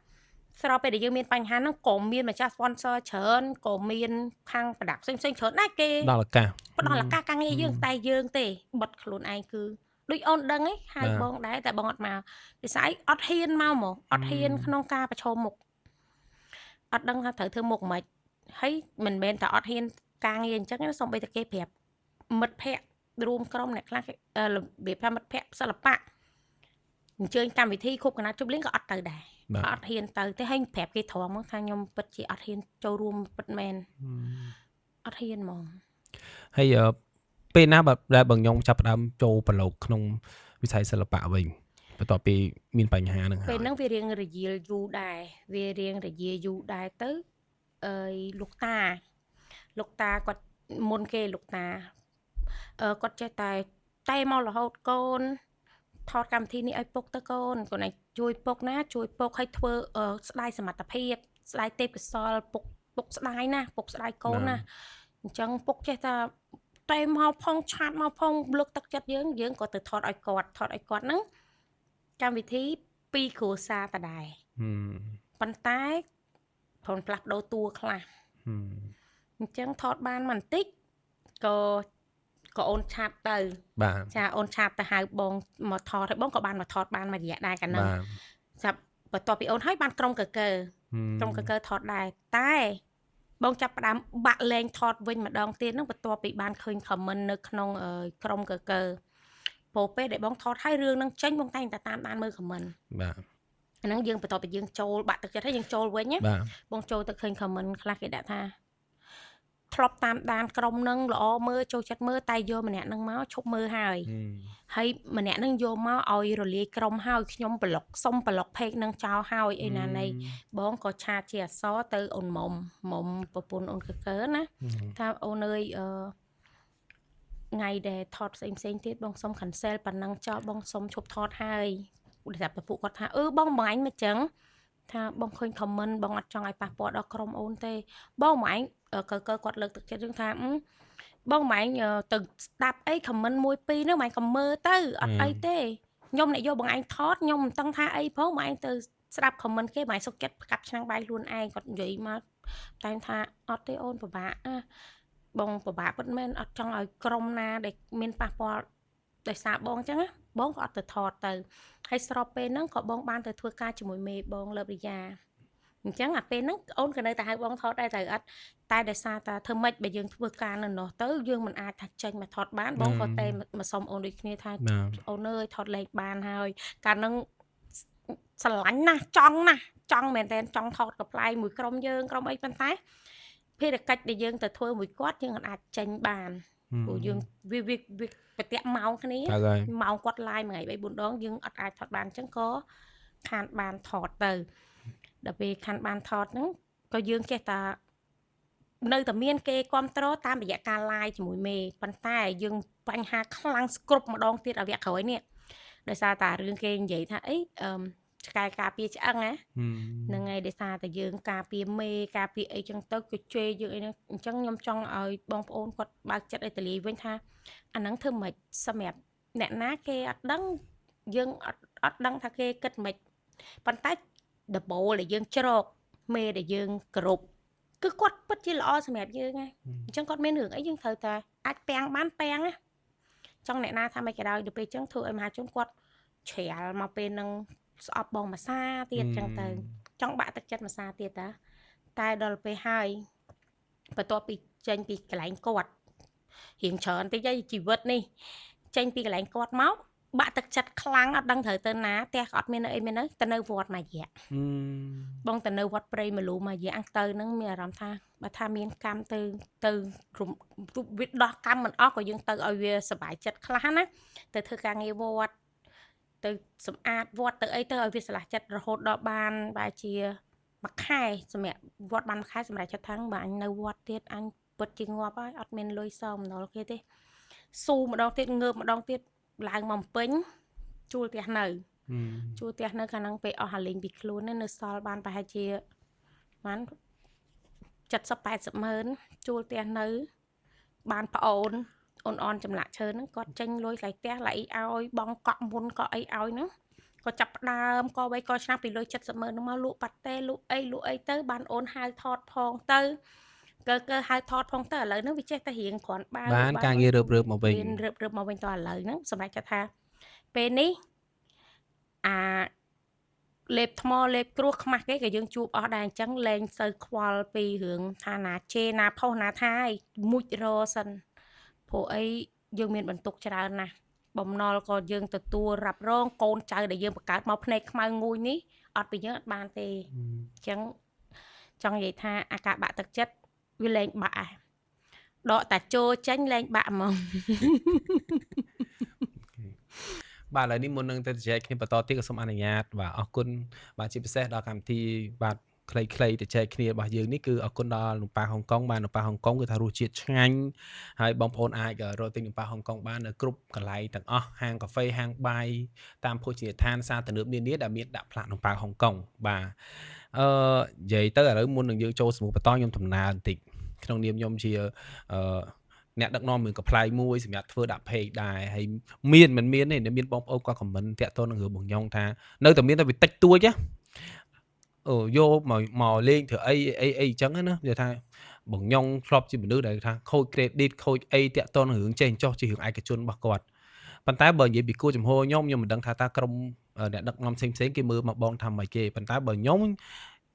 ស្របពេលដែលយើងមានបញ្ហាហ្នឹងក៏មានម្ចាស់ sponsor ច្រើនក៏មានខាងប្រដាប់ផ្សេងៗច្រើនដែរគេផ្ដល់ឱកាសផ្ដល់ឱកាសការងារយើងតែយើងទេបិទខ្លួនឯងគឺដូចអូនដឹងឯងហៅបងដែរតែបងអត់មកពិសេសអត់ហ៊ានមកហ្មងអត់ហ៊ានក្នុងការប្រឈមមុខអត់ដឹងថាត្រូវធ្វើមុខមិនហើយមិនមែនតែអត់ហ៊ានការងារអញ្ចឹងណាសូម្បីតែគេប្រាប់មិត្តភ័ក្តិរួមក្រុមអ្នកខ្លះរបៀបថាមិត្តភ័ក្តិសិល្បៈអញ្ជើញកម្មវិធីគ្រប់កណាត់ជប់លៀងក៏អត់ទៅដែរអត់ហ៊ានទៅទេហើយប្រាប់គេត្រង់មកថាខ្ញុំពិតជាអត់ហ៊ានចូលរួមពិតមែនអត់ហ៊ានហ្មងហើយពេលណាដែលបងខ្ញុំចាប់ផ្ដើមចូលប្រឡូកក្នុងវិស័យសិល្បៈវិញបន្ទាប់ពីមានបញ្ហាហ្នឹងហើយពេលហ្នឹងវារៀងរយាលយូរដែរវារៀងរយាយូរដែរទៅអើយលោកតាគាត់មុនគេលោកតាគាត់ចេះតែមករហូតកូនថតកម្មវិធីនេះឲ្យពុកទៅកូនឯងជួយពុកណាជួយពុកឲ្យធ្វើស្ដាយសមត្ថភាពស្ដាយទេពកោសលពុកស្ដាយណាពុកស្ដាយកូនណាអញ្ចឹងពុកចេះតែតែមកផងឆាតមកផងលើកទឹកចិត្តយើងក៏ទៅថតឲ្យគាត់ហ្នឹងកម្មវិធីពីរគ្រួសារតដែរប៉ុន្តែព្រមផ្លាស់ប្ដូរតួខ្លះអញ្ចឹងថតបានបន្តិចក៏អូនឆាតទៅចាអូនឆាតទៅហៅបងមកថតហើយបងក៏បានមកថតបានមួយរយៈដែរកាលហ្នឹងចាប់បន្ទាប់ពីអូនហើយបានក្រុមកកើថតដែរតែ បងចាប់ផ្ដើមបាក់លែងថតវិញម្ដងទៀតហ្នឹងបន្ទាប់ពីបានឃើញ comment នៅក្នុងក្រុមកកើពោពេលដែលបងថតហើយរឿងហ្នឹងចេញបងតែងតែតាមដានមើល comment។ បាទ អាហ្នឹងយើងបន្ទាប់ពីយើងចូលបាក់ទឹកចិត្តហើយយើងចូលវិញណាបងចូលទៅឃើញ comment ខ្លះគេដាក់ថាធ្លាប់តាមដានក្រុមនឹងល្អមើលចូលចិត្តមើលតែយកម្នាក់នឹងមកឈប់មើលហើយហើយម្នាក់នឹងយកមកឲ្យរលាយក្រុមហើយខ្ញុំប្លុកសុំប្លុក page នឹងចោលហើយអីណានៃបងក៏ chat ជាអក្សរទៅអូនមុំមុំប្រពន្ធអូនកកើណាថាអូនអើយអឺថ្ងៃដែលថតផ្សេងផ្សេងទៀតបងសុំ cancel ប៉ុណ្ណឹងចោលបងសុំឈប់ថតហើយតែពពួកគាត់ថាអឺបងបងឯងមិនចឹងថាបងឃើញ comment បងអត់ចង់ឲ្យប៉ះពាល់ដល់ក្រុមអូនទេបងម៉ែងកើកើគាត់លើកទឹកចិត្តយើងថាបងម៉ែងទៅស្ដាប់អី comment មួយពីរហ្នឹងម៉ែងក៏មើលទៅអត់អីទេខ្ញុំអ្នកយកបងឯងថតខ្ញុំមិនដឹងថាអីផងម៉ែងទៅស្ដាប់ comment គេម៉ែងសុកចិត្តផ្កាប់ឆ្នាំងបាយខ្លួនឯងគាត់និយាយមកតែថាអត់ទេអូនពិបាកណាបងពិបាកពិតមែនអត់ចង់ឲ្យក្រុមណាដែលមានប៉ះពាល់ដោយសារបងអញ្ចឹងណាបងក៏អត់ទៅថតទៅហើយស្របពេលហ្នឹងក៏បងបានទៅធ្វើការជាមួយមេបងលើបរិយាអញ្ចឹងអាពេលហ្នឹងអូនក៏នៅតែហៅបងថតដែរត្រូវអត់តែដោយសារតែធ្វើម៉េចបើយើងធ្វើការនៅនោះទៅយើងមិនអាចថាចេញមកថតបានបងក៏តែមកសុំអូនដូចគ្នាថាអូនអើយថតលេខបានហើយកាលហ្នឹងស្រឡាញ់ណាស់ចង់ណាស់ចង់មែនតើចង់ថតកំប្លែងមួយក្រុមយើងក្រុមអីប៉ុន្តែភារកិច្ចដែលយើងទៅធ្វើមួយគាត់យើងអាចចេញបានព្រោះយើងវាវាវាប្រតិម៉ោងគ្នាម៉ោងគាត់ live មួយថ្ងៃ3 4ដងយើងអត់អាចថតបានអញ្ចឹងក៏ខានបានថតទៅដល់ពេលខានបានថតហ្នឹងក៏យើងចេះតែនៅតែមានគេគ្រប់គ្រងតាមរយៈការ live ជាមួយមេប៉ុន្តែយើងបញ្ហាខ្លាំងស្គ្រប់ម្ដងទៀតឲ្យវគ្គក្រោយនេះដោយសារតែរឿងគេនិយាយថាអីអឺឆ្កែការពារឆ្អឹងណាហ្នឹងហើយដោយសារតែយើងការពារមេការពារអីចឹងទៅគេជេរយើងអីហ្នឹងអញ្ចឹងខ្ញុំចង់ឲ្យបងប្អូនគាត់បើកចិត្តឲ្យទលាយវិញថាអាហ្នឹងធ្វើម៉េចសម្រាប់អ្នកណាគេអត់ដឹងយើងអត់ដឹងថាគេគិតម៉េចប៉ុន្តែដបូលដែលយើងជ្រកមេដែលយើងគោរពគឺគាត់ពិតជាល្អសម្រាប់យើងណាអញ្ចឹងគាត់មានរឿងអីយើងត្រូវតែអាចពាំងបានពាំងណាចង់អ្នកណាថាមិនក៏ដោយដល់ពេលអញ្ចឹងធ្វើឲ្យមហាជនគាត់ច្រាលមកពេលហ្នឹងស្អប់បងមួយសាទៀតចឹងទៅចង់បាក់ទឹកចិត្តមួយសាទៀតតាតែដល់ពេលហើយបន្ទាប់ពីចេញពីកន្លែងគាត់រៀងច្រើនតិចហើយជីវិតនេះចេញពីកន្លែងគាត់មកបាក់ទឹកចិត្តខ្លាំងអត់ដឹងត្រូវទៅណាផ្ទះក៏អត់មាននៅអីមាននៅទៅនៅវត្តមួយរយៈបងទៅនៅវត្តព្រៃមលូមួយរយៈទៅហ្នឹងមានអារម្មណ៍ថាបើថាមានកម្មទៅទៅវាដោះកម្មមិនអស់ក៏យើងទៅឲ្យវាសុបាយចិត្តខ្លះណាទៅធ្វើការងារវត្តទៅសម្អាតវត្តទៅអីទៅឲ្យវាស្រឡះចិត្តរហូតដល់បានបែរជាមួយខែសម្រាប់វត្តបានមួយខែសម្រាប់ចិត្តថាបើអញនៅវត្តទៀតអញពិតជាងាប់ហើយអត់មានលុយសងម្ដងគេទេស៊ូម្ដងទៀតងើបម្ដងទៀតឡើងមកពេញជួលផ្ទះនៅជួលផ្ទះនៅកាលហ្នឹងពេលអស់អាលេងពីខ្លួននៅសល់បានប្រហែលជាបាន70 80ម៉ឺនជួលផ្ទះនៅបានប្អូនអូនអនចម្លាក់ឈើហ្នឹងគាត់ចេញលុយថ្លៃផ្ទះឡៃឲ្យបងកក់មុនកក់អីឲ្យហ្នឹងក៏ចាប់ផ្ដើមកបីកឆ្នាំពីលុយ70ម៉ឺនហ្នឹងមកលក់ប៉ាតេលក់អីលក់អីទៅបានអូនហៅថតផងទៅកើកើហៅថតផងទៅឥឡូវហ្នឹងវាចេះតែរៀងគ្រាន់បើបានការងាររើបរើបមកវិញរើបរើបមកវិញតឥឡូវហ្នឹងសម្រាប់ចាថាពេលនេះអាលេបថ្មលេបគ្រោះខ្មាស់គេក៏យើងជួបអស់ដែរអញ្ចឹងលែងសូវខ្វល់ពីរឿងថាណាជេរណាផុសណាថាឯងមុជរសិនព្រោះអីយើងមានបន្ទុកច្រើនណាស់បំណុលក៏យើងទទួលរ៉ាប់រងកូនចៅដែលយើងបង្កើតមកភ្នែកខ្មៅងួយនេះអត់ពីយើងអត់បានទេអញ្ចឹងចង់និយាយថាអាការបាក់ទឹកចិត្តវាលែងបាក់ដកតាចូលចេញលែងបាក់ហ្មងបាទឥឡូវនេះមុននឹងទៅជជែកគ្នាបន្តទៀតក៏សូមអនុញ្ញាតបាទអរគុណបាទជាពិសេសដល់កម្មវិធីបាទខ្លីៗទៅចែកគ្នារបស់យើងនេះគឺអរគុណដល់នំប៉ាហុងកុងបាទនំប៉ាហុងកុងគឺថារសជាតិឆ្ងាញ់ហើយបងប្អូនអាចរកទិញនំប៉ាហុងកុងបាននៅគ្រប់កន្លែងទាំងអស់ហាងកាហ្វេហាងបាយតាមភោជនីយដ្ឋានសាធារណៈនានាដែលមានដាក់ផ្លាកនំប៉ាហុងកុងបាទនិយាយទៅឥឡូវមុននឹងយើងចូលសំណួរបន្តខ្ញុំដំណើរបន្តិចក្នុងនាមខ្ញុំជាអ្នកដឹកនាំរឿងកំប្លែងមួយសម្រាប់ធ្វើដាក់ page ដែរហើយមានមិនមានទេមានបងប្អូនគាត់ comment តាក់ទងនឹងរឿងបងញ៉ុងថានៅតែមានតែវាតិចតួចណាអូយកមកលេងធ្វើអីអីអីអញ្ចឹងណានិយាយថាបងញ៉ុងធ្លាប់ជាមនុស្សដែលថាខូច credit ខូចអីតាក់ទងនឹងរឿងចេះចោះជារឿងឯកជនរបស់គាត់ប៉ុន្តែបើនិយាយពីគោលចំហខ្ញុំខ្ញុំមិនដឹងថាតើក្រុមអ្នកដឹកនាំផ្សេងៗគេមើលមកបងថាម៉េចគេប៉ុន្តែបើខ្ញុំ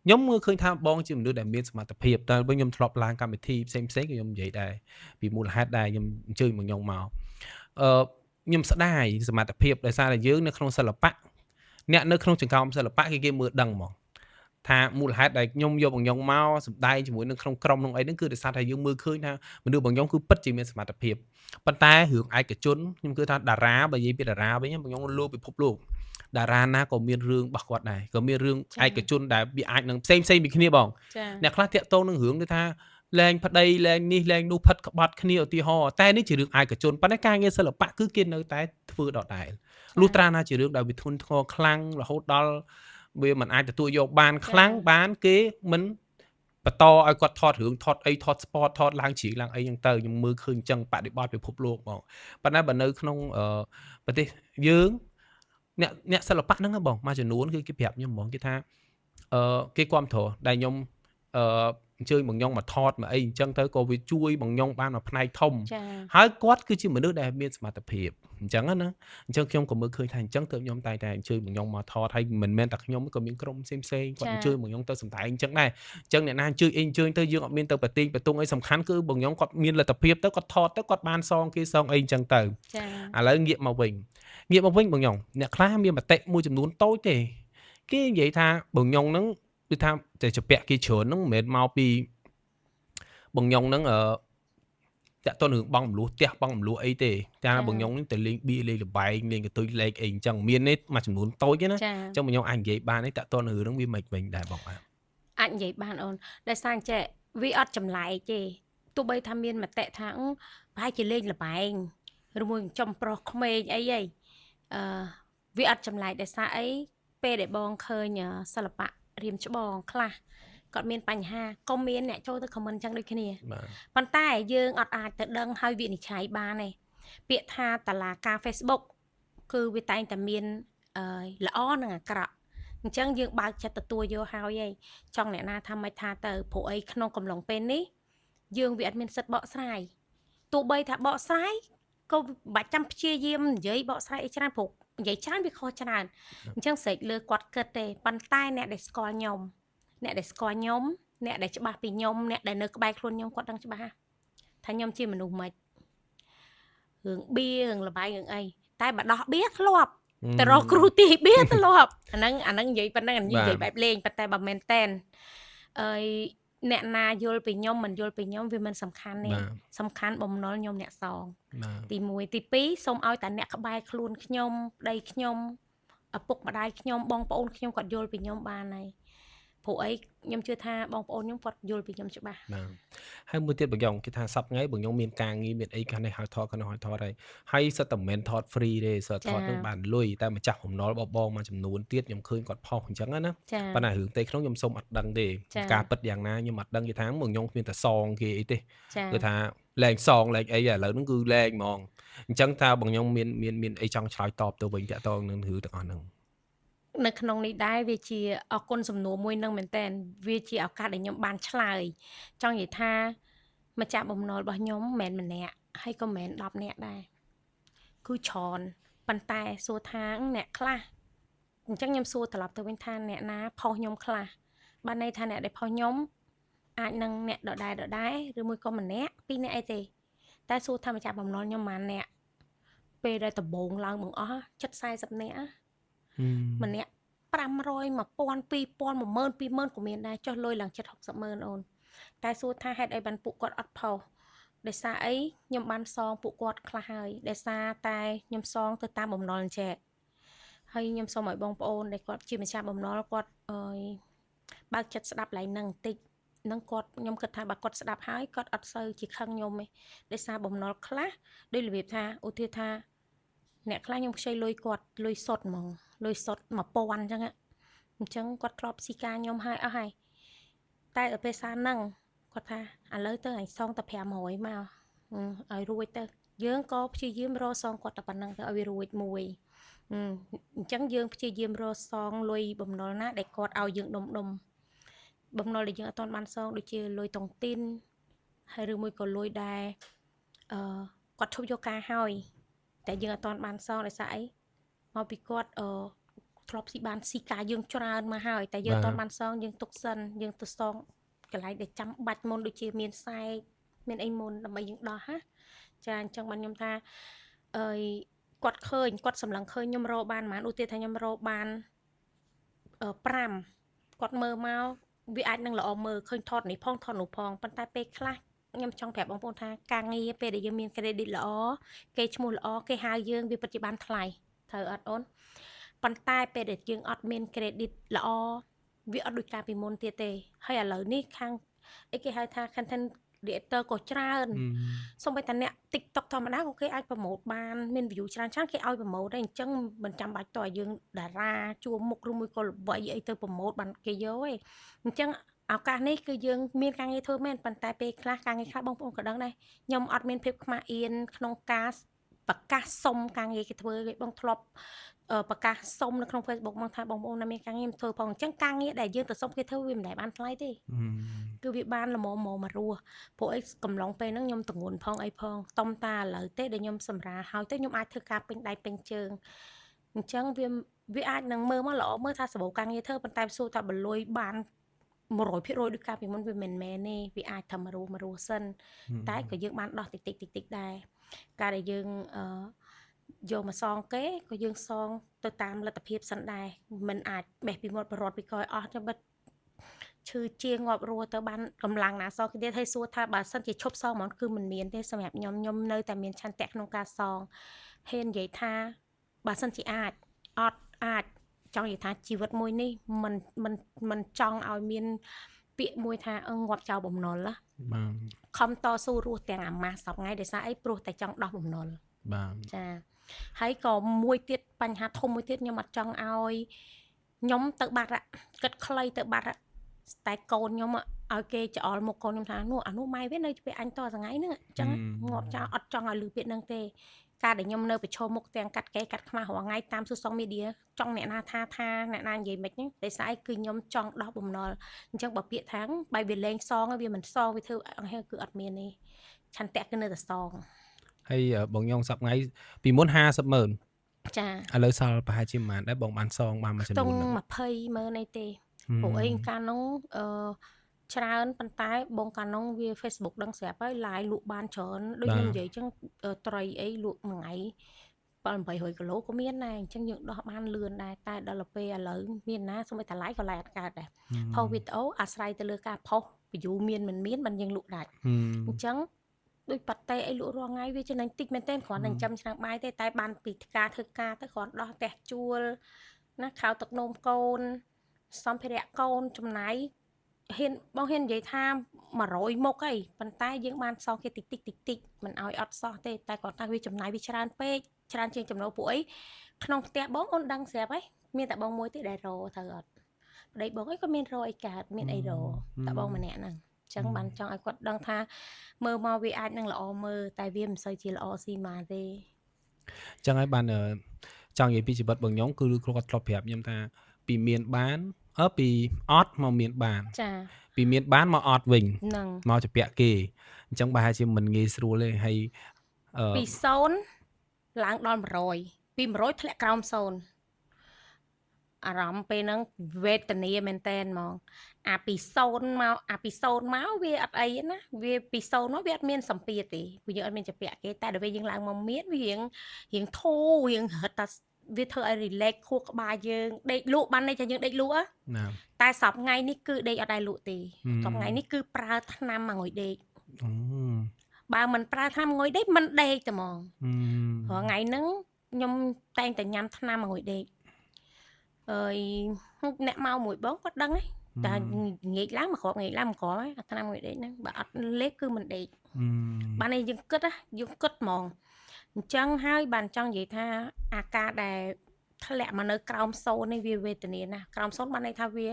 ខ្ញុំមើលឃើញថាបងជាមនុស្សដែលមានសមត្ថភាពតែវិញខ្ញុំធ្លាប់ឡើងកម្មវិធីផ្សេងផ្សេងក៏ខ្ញុំនិយាយដែរពីមូលហេតុដែលខ្ញុំអញ្ជើញមកខ្ញុំមកអឺខ្ញុំស្ដាយសមត្ថភាពដោយសារតែយើងនៅក្នុងសិល្បៈអ្នកនៅក្នុងចង្កោមសិល្បៈគេមើលដឹងហ្មងថាមូលហេតុដែលខ្ញុំយកបងខ្ញុំមកសម្ដែងជាមួយនឹងក្នុងក្រុមក្នុងអីហ្នឹងគឺដោយសារតែយើងមើលឃើញថាមនុស្សបងខ្ញុំគឺពិតជាមានសមត្ថភាពប៉ុន្តែរឿងឯកជនខ្ញុំគឺថាតារាបើនិយាយពីតារាវិញបងខ្ញុំលោកពិភពលោកតារាណាក៏មានរឿងរបស់គាត់ដែរក៏មានរឿងឯកជនដែលវាអាចនឹងផ្សេងផ្សេងពីគ្នាបងអ្នកខ្លះតាក់ទងនឹងរឿងគឺថាលែងប្តីលែងនេះលែងនោះផិតក្បត់គ្នាឧទាហរណ៍តែនេះជារឿងឯកជនប៉ុន្តែការងារសិល្បៈគឺគេនៅតែធ្វើដដែលលុះត្រាណាជារឿងដែលវាធ្ងន់ធ្ងរខ្លាំងរហូតដល់វាមិនអាចទទួលយកបានខ្លាំងបានគេមិនបន្តឲ្យគាត់ថតរឿងថតអីថត sport ថតឡើងជ្រៀងឡើងអីចឹងទៅខ្ញុំមើលឃើញចឹងបដិបត្តិពិភពលោកបងប៉ុន្តែបើនៅក្នុងប្រទេសយើងអ្នកសិល្បៈហ្នឹងបងមួយចំនួនគឺគេប្រាប់ខ្ញុំហ្មងគេថាគេគាំទ្រដែលខ្ញុំអញ្ជើញបងខ្ញុំមកថតមកអីអញ្ចឹងទៅក៏វាជួយបងខ្ញុំបានមួយផ្នែកធំហើយគាត់គឺជាមនុស្សដែលមានសមត្ថភាពអញ្ចឹងណាអញ្ចឹងខ្ញុំក៏មើលឃើញថាអញ្ចឹងទើបខ្ញុំតែអញ្ជើញបងខ្ញុំមកថតហើយមិនមែនតែខ្ញុំក៏មានក្រុមផ្សេងផ្សេងគាត់អញ្ជើញបងខ្ញុំទៅសម្ដែងអញ្ចឹងដែរអញ្ចឹងអ្នកណាអញ្ជើញអីអញ្ជើញទៅយើងអត់មានទៅប្រទីងប្រទងអីសំខាន់គឺបងខ្ញុំគាត់មានលទ្ធភាពទៅគាត់ថតទៅគាត់បានសងគេសងអីអញ្ចឹងទៅឥឡូវងាកមកវិញបងខ្ញុំអ្នកខ្លះមានមតិមួយចំនួនតូចទេគេនិយាយថាបងខ្ញុំហ្នឹងគឺថាតែជពាក់គេច្រើនហ្នឹងមិនមែនមកពីបងខ្ញុំហ្នឹងតាក់ទងរឿងបងមលុះផ្ទះបងមលុះអីទេតែបងខ្ញុំហ្នឹងទៅលេងបៀលេងលបែងលេងកតុយលេខអីអញ្ចឹងមានទេមួយចំនួនតូចទេណាអញ្ចឹងបងខ្ញុំអាចនិយាយបានទេតាក់ទងនឹងរឿងហ្នឹងវាមិនវិញដែរបងអាចនិយាយបានអូនដោយសារអញ្ចេះវាអត់ចម្លែកទេទោះបីថាមានមតិថាប្រហែលជាលេងលបែងឬមួយចំប្រុសក្មេងអីហីវាអត់ចម្លែកដោយសារអីពេលដែលបងឃើញសិល្បៈរៀមច្បងខ្លះគាត់មានបញ្ហាក៏មានអ្នកចូលទៅខមមិនចឹងដូចគ្នាប៉ុន្តែយើងអត់អាចទៅដឹងហើយវិនិច្ឆ័យបានទេពាក្យថាតឡាការ Facebook គឺវាតែងតែមានល្អនិងអាក្រក់អញ្ចឹងយើងបើកចិត្តទទួលយកហើយឯងចង់អ្នកណាថាមិនថាទៅព្រោះអីក្នុងកំឡុងពេលនេះយើងវាអត់មានសិទ្ធិបកស្រាយទោះបីថាបកស្រាយក៏បាច់ចាំព្យាយាមនិយាយបកស្រាយអីច្រើនព្រោះនិយាយច្រើនវាខុសច្រើនអញ្ចឹងស្រេចលើគាត់គិតទេប៉ុន្តែអ្នកដែលស្គាល់ខ្ញុំអ្នកដែលស្គាល់ខ្ញុំអ្នកដែលច្បាស់ពីខ្ញុំអ្នកដែលនៅក្បែរខ្លួនខ្ញុំគាត់ដឹងច្បាស់ថាខ្ញុំជាមនុស្សម៉េចរឿងបៀរឿងលបែងរឿងអីតែបើដោះបៀធ្លាប់ទៅរកគ្រូទីបៀធ្លាប់អាហ្នឹងនិយាយប៉ុណ្ណឹងនិយាយបែបលេងប៉ុន្តែបើមែនតែនអើយអ្នកណាយល់ពីខ្ញុំមិនយល់ពីខ្ញុំវាមិនសំខាន់ទេសំខាន់បំណុលខ្ញុំអ្នកសងទី1ទី2សូមឲ្យតែអ្នកក្បែរខ្លួនខ្ញុំប្តីខ្ញុំឪពុកម្ដាយខ្ញុំបងប្អូនខ្ញុំគាត់យល់ពីខ្ញុំបានហើយព្រោះអីខ្ញុំជឿថាបងប្អូនខ្ញុំគាត់យល់ពីខ្ញុំច្បាស់បាទហើយមួយទៀតបងខ្ញុំគេថាសប្តាហ៍ថ្ងៃបងខ្ញុំមានការងារមានអីខាងនេះហើយថតខាងនោះហើយថតហើយសិតតែមិនមែនថត free ទេសិតថតនឹងបានលុយតែម្ចាស់បំណុលបងមួយចំនួនទៀតខ្ញុំឃើញគាត់ផុសអញ្ចឹងណាប៉ុន្តែរឿងផ្ទៃក្នុងខ្ញុំសូមអត់ដឹងទេការពិតយ៉ាងណាខ្ញុំអត់ដឹងគេថាបងខ្ញុំគ្មានតែសងគេអីទេគឺថាលែងសងលែងអីឥឡូវហ្នឹងគឺលែងហ្មងអញ្ចឹងតើបងខ្ញុំមានអីចង់ឆ្លើយតបទៅវិញតាក់ទងនឹងរឿងទាំងអស់ហ្នឹងនៅក្នុងនេះដែរវាជាអរគុណសំណួរមួយនឹងមែនតើវាជាឱកាសដែលខ្ញុំបានឆ្លើយចង់និយាយថាម្ចាស់បំណុលរបស់ខ្ញុំមិនមែនម្នាក់ហើយក៏មិនមែន10នាក់ដែរគឺច្រើនប៉ុន្តែសួរថាអ្នកខ្លះអញ្ចឹងខ្ញុំសួរត្រឡប់ទៅវិញថាអ្នកណាផុសខ្ញុំខ្លះបានន័យថាអ្នកដែលផុសខ្ញុំអាចនឹងអ្នកដដែលឬមួយក៏ម្នាក់ពីរនាក់អីទេតែសួរថាម្ចាស់បំណុលខ្ញុំប៉ុន្មានអ្នកពេលដែលដំបូងឡើងបងអស់ជិត40នាក់ម្នាក់500 1000 2000 10000 20000ក៏មានដែរចុះលុយឡើងជិត60ម៉ឺនអូនតែសួរថាហេតុអីបានពួកគាត់អត់ផុសដោយសារអីខ្ញុំបានសងពួកគាត់ខ្លះហើយដោយសារតែខ្ញុំសងទៅតាមបំណុលអញ្ចឹងហើយខ្ញុំសូមឲ្យបងប្អូនដែលគាត់ជាម្ចាស់បំណុលគាត់អើយបើកចិត្តស្ដាប់ឡើងនឹងបន្តិចនឹងគាត់ខ្ញុំគិតថាបើគាត់ស្ដាប់ហើយគាត់អត់សូវជាខឹងខ្ញុំទេដោយសារបំណុលខ្លះដូចរបៀបថាឧទាហរណ៍ថាអ្នកខ្លះខ្ញុំខ្ចីលុយគាត់លុយសុទ្ធហ្មងលុយសុទ្ធ1000អញ្ចឹងអញ្ចឹងគាត់ធ្លាប់ស៊ីការខ្ញុំហើយអស់ហើយតែដល់ពេលសារហ្នឹងគាត់ថាឥឡូវទៅអញសងតែ500មកឲ្យរួចទៅយើងក៏ព្យាយាមរកសងគាត់តែប៉ុណ្្នឹងទៅឲ្យវារួចមួយអញ្ចឹងយើងព្យាយាមរកសងលុយបំណុលណាដែលគាត់ឲ្យយើងដុំបំណុលដែលយើងអត់ទាន់បានសងដូចជាលុយតុងទីនហើយឬមួយក៏លុយដែលគាត់ឈប់យកការហើយតែយើងអត់ទាន់បានសងដោយសារអីមកពីគាត់ ធ្លាប់ស៊ីបានស៊ីការយើងច្រើនមកហើយតែយើងអត់បានសងយើងទុកសិនយើងទៅសងកន្លែងដែលចាំបាច់មុនដូចជាមានសែកមានអីមុនដើម្បីយើងដោះណាចាអញ្ចឹងបានខ្ញុំថាអើយគាត់ឃើញគាត់សម្លឹងឃើញខ្ញុំរកបានប៉ុន្មានឧទាហរណ៍ថាខ្ញុំរកបាន5គាត់មើលមកវាអាចនឹងល្អមើលឃើញថតនេះផងថតនោះផងប៉ុន្តែពេលខ្លះខ្ញុំចង់ប្រាប់បងប្អូនថាការងារពេលដែលយើងមាន credit ល្អគេឈ្មោះល្អគេហៅយើងវាពិតជាបានថ្លៃត្រូវអត់អូនប៉ុន្តែពេលដែលយើងអត់មាន credit ល្អវាអត់ដូចកាលពីមុនទៀតទេហើយឥឡូវនេះខាងអីគេហៅថា content creator ក៏ច្រើនសូម្បីតែអ្នក TikTok ធម្មតាក៏គេអាចប្រម៉ូទបានមាន view ច្រើនច្រើនគេឲ្យប្រម៉ូទដែរអញ្ចឹងមិនចាំបាច់តឲ្យយើងតារាជួមុខឬមួយក៏ល្បីអីទៅប្រម៉ូទបានគេយកទេអញ្ចឹងឱកាសនេះគឺយើងមានការងារធ្វើមែនប៉ុន្តែពេលខ្លះការងារខ្លះបងប្អូនក៏ដឹងដែរខ្ញុំអត់មានភាពខ្មាស់អៀនក្នុងការប្រកាសសុំការងារគេធ្វើគេបងធ្លាប់ប្រកាសសុំនៅក្នុង Facebook មកថាបងប្អូនណាមានការងារធ្វើផងអញ្ចឹងការងារដែលយើងទៅសុំគេធ្វើវាមិនដែលបានថ្លៃទេគឺវាបានល្មមមករស់ព្រោះអីកំឡុងពេលហ្នឹងខ្ញុំទងន់ផងអីផងតុំតាឥឡូវទេដែលខ្ញុំសម្រាលហើយទៅខ្ញុំអាចធ្វើការពេញដៃពេញជើងអញ្ចឹងវាអាចនឹងមើលមកល្អមើលថាសម្បូរការងារធ្វើប៉ុន្តែសួរថាបលុយបាន100%ដូចកាលពីមុនវាមិនមែនទេវាអាចថាមករស់សិនតែក៏យើងបានដោះតិចតិចតិចតិចដែរការដែលយើងយកមកសងគេក៏យើងសងទៅតាមលទ្ធភាពសិនដែរមិនអាចបេះពីមាត់បរត់ពីក្រោយអស់ទៅបិទឈឺជាងាប់រស់ទៅបានកម្លាំងណាសងគេទៀតហើយសួរថាបើសិនជាឈប់សងហ្មងគឺមិនមានទេសម្រាប់ខ្ញុំខ្ញុំនៅតែមានឆន្ទៈក្នុងការសងហ៊ាននិយាយថាបើសិនជាអាចអត់អាចចង់និយាយថាជីវិតមួយនេះមិនមិនមិនចង់ឲ្យមានពាក្យមួយថាងាប់ចោលបំណុលណាបាទខំតស៊ូរស់ទាំងអាម៉ាស់សប្ងៃដោយសារអីព្រោះតែចង់ដោះបំណុលបាទចាហើយក៏មួយទៀតបញ្ហាធំមួយទៀតខ្ញុំអត់ចង់ឲ្យខ្ញុំទៅបាត់គិតខ្លីទៅបាត់តែកូនខ្ញុំឲ្យគេច្អល់មុខកូនខ្ញុំថានោះអានោះម៉ែវានៅពេលអញតថ្ងៃហ្នឹងអញ្ចឹងងាប់ចោលអត់ចង់ឲ្យលឺពាក្យហ្នឹងទេការដែលខ្ញុំនៅប្រឈមមុខទាំងកាត់កេកាត់ខ្មាស់រាល់ថ្ងៃតាម social media ចង់អ្នកណាថាអ្នកណានិយាយមិនហ្នឹងដោយសារអីគឺខ្ញុំចង់ដោះបំណុលអញ្ចឹងបើពាក្យថាបែបវាលែងសងវាមិនសងវាធ្វើអង្គគឺអត់មានទេឆន្ទៈគឺនៅតែសងហើយបងញងសប្ងៃពីមុន50ម៉ឺនចាឥឡូវសល់ប្រហែលជាប៉ុន្មានដែរបងបានសងបានមួយចំនួនហ្នឹង20ម៉ឺនអីទេព្រោះអីកាលនោះច្រើនប៉ុន្តែបងកាលនោះវា Facebook ដឹងស្រាប់ហើយ live លក់បានច្រើនដូចខ្ញុំនិយាយចឹងត្រីអីលក់មួយថ្ងៃ7 800គីឡូក៏មានដែរអញ្ចឹងយើងដោះបានលឿនដែរតែដល់ពេលឥឡូវមានណាសូម្បីតែ live ក៏ live អត់កើតដែរផុសវីដេអូអាស្រ័យទៅលើការផុស view មានមិនមានបានយើងលក់ដាច់អញ្ចឹងដូចប៉ាតេអីលក់រាល់ថ្ងៃវាចំណេញតិចមែនទែនគ្រាន់តែចិញ្ចឹមឆ្នាំងបាយទេតែបានពីការធ្វើការទៅគ្រាន់ដោះផ្ទះជួលណាខោទឹកនោមកូនសម្ភារៈកូនចំណាយហ៊ានបងហ៊ាននិយាយថា100មុខអីប៉ុន្តែយើងបានសងគេតិចតិចតិចតិចមិនឲ្យអត់សោះទេតែគាត់ថាវាចំណាយវាច្រើនពេកច្រើនជាងចំណូលពួកអីក្នុងផ្ទះបងអូនដឹងស្រាប់ហើយមានតែបងមួយទេដែលរត្រូវអត់ប្តីបងអីក៏មានរអីកើតមានអីរតែបងម្នាក់ហ្នឹងអញ្ចឹងបានចង់ឲ្យគាត់ដឹងថាមើលមកវាអាចនឹងល្អមើលតែវាមិនសូវជាល្អស៊ីម៉ាទេអញ្ចឹងហើយបានចង់និយាយពីជីវិតបងញងគឺគាត់ធ្លាប់ប្រាប់ខ្ញុំថាពីមានបានពីអត់មកមានបានចាពីមានបានមកអត់វិញមកជពាក់គេអញ្ចឹងប្រហែលជាមិនងាយស្រួលទេហើយពី0ឡើងដល់100ពី100ធ្លាក់ក្រោម0អារម្មណ៍ពេលហ្នឹងវេទនាមែនតែនហ្មងអាពី0មកអាពី0មកវាអត់អីណាវាពី0មកវាអត់មានសម្ពាធទេព្រោះយើងអត់មានជពាក់គេតែដល់ពេលយើងឡើងមកមានវារៀងធូររៀងរត់តែវាធ្វើឲ្យ relax ខួរក្បាលយើងដេកលក់បានន័យថាយើងដេកលក់ណាតែសប្ថ្ងៃនេះគឺដេកអត់ដែរលក់ទេសប្ថ្ងៃនេះគឺប្រើថ្នាំមកងុយដេកបើមិនប្រើថ្នាំងុយដេកមិនដេកតែហ្មងរាល់ថ្ងៃហ្នឹងខ្ញុំតែងតែញ៉ាំថ្នាំងុយដេកអើយអ្នកមកមួយបងគាត់ដឹងហើយតែងាកឡើងមកគ្រាប់ងាកឡើងមកគ្រាប់ហើយអាថ្នាំងុយដេកហ្នឹងបើអត់លេបគឺមិនដេកបានឯងយើងគិតណាយើងគិតហ្មងអញ្ចឹងហើយបានចង់និយាយថាអាការដែលធ្លាក់មកនៅក្រោមសូននេះវាវេទនាណាស់ក្រោមសូនបានន័យថាវា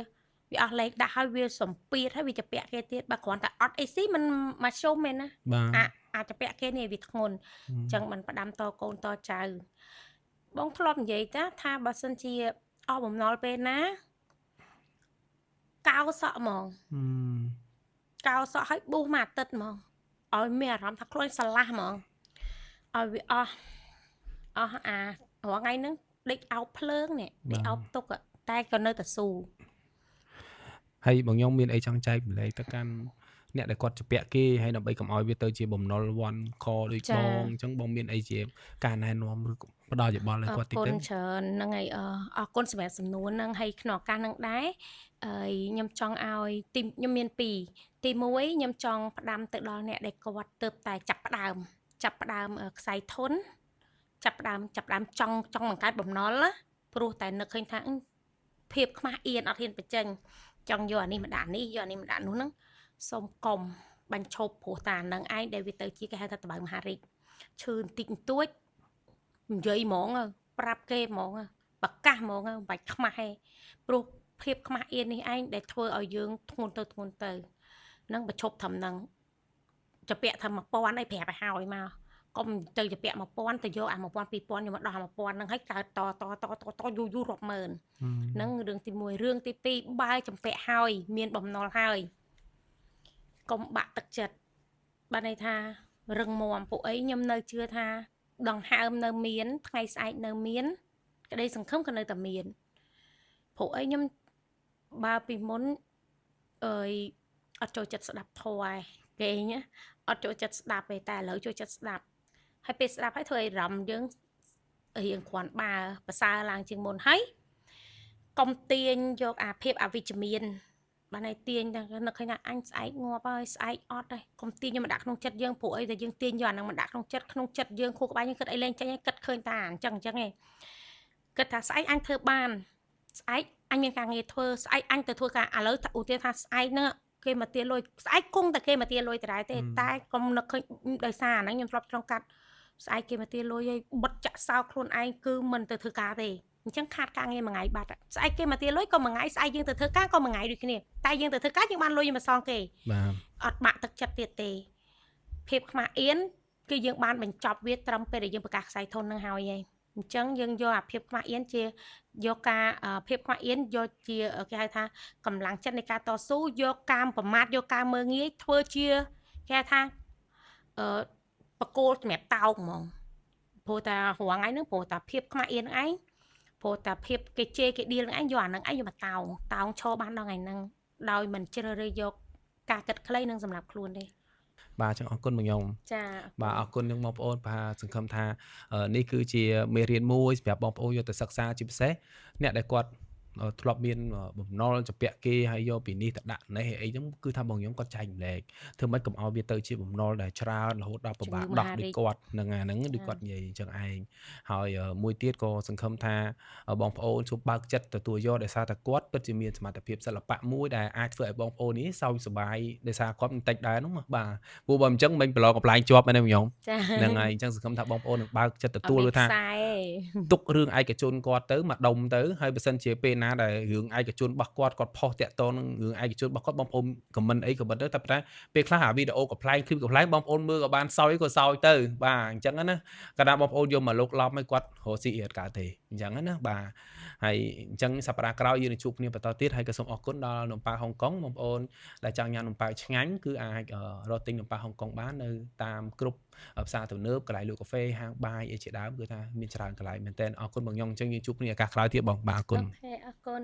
អស់លេខដាក់ហើយវាសម្ពាធហើយវាជពាក់គេទៀតបើគ្រាន់តែអត់អីស៊ីមិនមកជុំមែនណាអាចជពាក់គេនេះវាធ្ងន់អញ្ចឹងបានផ្ដាំតកូនតចៅបងធ្លាប់និយាយតាថាបើសិនជាអស់បំណុលពេលណាកោសក់ហ្មងកោសក់ឲ្យប៊ូសមួយអាទិត្យហ្មងឲ្យមានអារម្មណ៍ថាខ្លួនស្រឡះហ្មងឲ្យវាអស់អារាល់ថ្ងៃហ្នឹង ដេកអោបភ្លើងនេះដេកអោបទុកតែក៏នៅតែស៊ូហើយបងខ្ញុំមានអីចង់ចែកម្លែកទៅកាន់អ្នកដែលគាត់ជពាក់គេហើយដើម្បីកុំឲ្យវាទៅជាបំណុលវ៉ាន់ខដូចបងអញ្ចឹងបងមានអីជាការណែនាំឬផ្ដល់យោបល់ឲ្យគាត់តិចទៅអរគុណច្រើនហ្នឹងហើយអរគុណសម្រាប់សំណួរហ្នឹងហើយក្នុងឱកាសហ្នឹងដែរខ្ញុំចង់ឲ្យទីខ្ញុំមានពីរទី1ខ្ញុំចង់ផ្ដាំទៅដល់អ្នកដែលគាត់ទើបតែចាប់ផ្ដើមខ្សែធនចាប់ផ្ដើមចង់បង្កើតបំណុលណាព្រោះតែនឹកឃើញថាភាពខ្មាស់អៀនអត់ហ៊ានបញ្ចេញចង់យកអានេះមកដាក់នេះយកអានេះមកដាក់នោះហ្នឹងសូមកុំបញ្ឈប់ព្រោះតានឹងឯងដែលវាទៅជាគេហៅថាតបៅមហារាជឈឺបន្តិចបន្តួចនិយាយហ្មងប្រាប់គេហ្មងប្រកាសហ្មងមិនបាច់ខ្មាស់ទេព្រោះភាពខ្មាស់អៀននេះឯងដែលធ្វើឲ្យយើងធ្ងន់ទៅនឹងបញ្ឈប់ត្រឹមហ្នឹងជពាក់ថា1000អីប្រាប់ឲ្យហើយមកកុំទៅជពាក់1000ទៅយកអា1000 2000យកមកដោះអា1000ហ្នឹងឲ្យកើតតតយូរយូររាប់ម៉ឺនហ្នឹងរឿងទី1រឿងទី2បើចម្ពាក់ហើយមានបំណុលហើយកុំបាក់ទឹកចិត្តបានន័យថារឹងមាំពួកអីខ្ញុំនៅជឿថាដង្ហើមនៅមានថ្ងៃស្អែកនៅមានក្តីសង្ឃឹមក៏នៅតែមានព្រោះអីខ្ញុំបើពីមុនអើយអត់ចូលចិត្តស្ដាប់ធម៌ឯងគេណាអត់ចូលចិត្តស្ដាប់ទេតែឥឡូវចូលចិត្តស្ដាប់ហើយពេលស្ដាប់ហើយធ្វើឲ្យអារម្មណ៍យើងរៀងគ្រាន់បើប្រសើរឡើងជាងមុនហើយកុំទាញយកអាភាពអវិជ្ជមានបានហើយទាញតែនឹកឃើញថាអញស្អែកងាប់ហើយស្អែកអត់ហើយកុំទាញយកមកដាក់ក្នុងចិត្តយើងព្រោះអីតែយើងទាញយកអាហ្នឹងមកដាក់ក្នុងចិត្តយើងខួរក្បាលយើងគិតអីលែងចេញហើយគិតឃើញតាអញ្ចឹងឯងគិតថាស្អែកអញធ្វើបានស្អែកអញមានការងារធ្វើស្អែកអញទៅធ្វើការឥឡូវឧទាហរណ៍ថាស្អែកហ្នឹងគេមកទាលុយស្អែកគង់តែគេមកទាលុយដដែលទេតែកុំនឹកឃើញដោយសារអាហ្នឹងខ្ញុំធ្លាប់ឆ្លងកាត់ស្អែកគេមកទាលុយហើយបិទចាក់សោខ្លួនឯងគឺមិនទៅធ្វើការទេអញ្ចឹងខាតការងារមួយថ្ងៃបាត់ស្អែកគេមកទាលុយក៏មួយថ្ងៃស្អែកយើងទៅធ្វើការក៏មួយថ្ងៃដូចគ្នាតែយើងទៅធ្វើការយើងបានលុយមកសងគេបាទអត់បាក់ទឹកចិត្តទៀតទេភាពខ្មាស់អៀនគឺយើងបានបញ្ចប់វាត្រឹមពេលដែលយើងប្រកាសខ្សែធននឹងហើយឯងអញ្ចឹងយើងយកអាភាពខ្មាស់អៀនជាយកការភាពខ្មាស់អៀនយកជាគេហៅថាកម្លាំងចិត្តនៃការតស៊ូយកការប្រមាថយកការមើលងាយធ្វើជាគេហៅថាបកគោលសម្រាប់តោងហ្មងព្រោះតែរាល់ថ្ងៃហ្នឹងព្រោះតែភាពខ្មាស់អៀនហ្នឹងឯងព្រោះតែភាពគេជេរគេដៀលហ្នឹងឯងយកអាហ្នឹងឯងយកមកតោងឈរបានដល់ថ្ងៃហ្នឹងដោយមិនជ្រើសរើសយកការគិតខ្លីនឹងសម្រាប់ខ្លួនទេបាទចឹងអរគុណបងខ្ញុំចាបាទអរគុណនឹងបងប្អូនបាទសង្ឃឹមថានេះគឺជាមេរៀនមួយសម្រាប់បងប្អូនយកទៅសិក្សាជាពិសេសអ្នកដែលគាត់ធ្លាប់មានបំណុលជពាក់គេហើយយកពីនេះទៅដាក់នេះអីហ្នឹងគឺថាបងខ្ញុំគាត់ចែកម្លែកធ្វើម៉េចកុំឲ្យវាទៅជាបំណុលដែលច្រើនរហូតដល់ពិបាកដោះដូចគាត់ហ្នឹងអាហ្នឹងដូចគាត់និយាយអញ្ចឹងឯងហើយមួយទៀតក៏សង្ឃឹមថាបងប្អូនជួបបើកចិត្តទទួលយកដោយសារតែគាត់ពិតជាមានសមត្ថភាពសិល្បៈមួយដែលអាចធ្វើឲ្យបងប្អូននេះសោយសប្បាយដោយសារគាត់បន្តិចដែរហ្នឹងបាទព្រោះបើមិនអញ្ចឹងមិនប្រឡងកំប្លែងជាប់មែនទេខ្ញុំហ្នឹងហើយអញ្ចឹងសង្ឃឹមថាបងប្អូននឹងបើកចិត្តទទួលថាទុករឿងឯកជនគាត់ទៅមកដុំទៅហើយបើសិនជាពេលណាដែលរឿងឯកជនរបស់គាត់គាត់ផុសតាក់ទងនឹងរឿងឯកជនរបស់គាត់បងប្អូនខមមិនអីខមមិនទៅតែប៉ុន្តែពេលខ្លះអាវីដេអូកំប្លែងឃ្លីបកំប្លែងបងប្អូនមើលក៏បានសោយក៏សោយទៅបាទអញ្ចឹងណាកាលណាបងប្អូនយកមកលោកឡំឲ្យគាត់រកស៊ីអត់កើតទេអញ្ចឹងណាបាទហើយអញ្ចឹងសប្តាហ៍ក្រោយយើងនឹងជួបគ្នាបន្តទៀតហើយក៏សូមអរគុណដល់នំប៉ាវហុងកុងបងប្អូនដែលចង់ញ៉ាំនំប៉ាវឆ្ងាញ់គឺអាចរកទិញនំប៉ាវហុងកុងបាននៅតាមគ្រប់ផ្សារទំនើបកន្លែងលក់កាហ្វេហាងបាយអីជាដើមគឺថាមានច្រើនកន្លែងមែនតើអរគុណបងញ៉ុងអញ្ចឹងយើងជួបគ្នាឱកាសក្រោយទៀតបងបាទអរគុណអូខេអរគុណ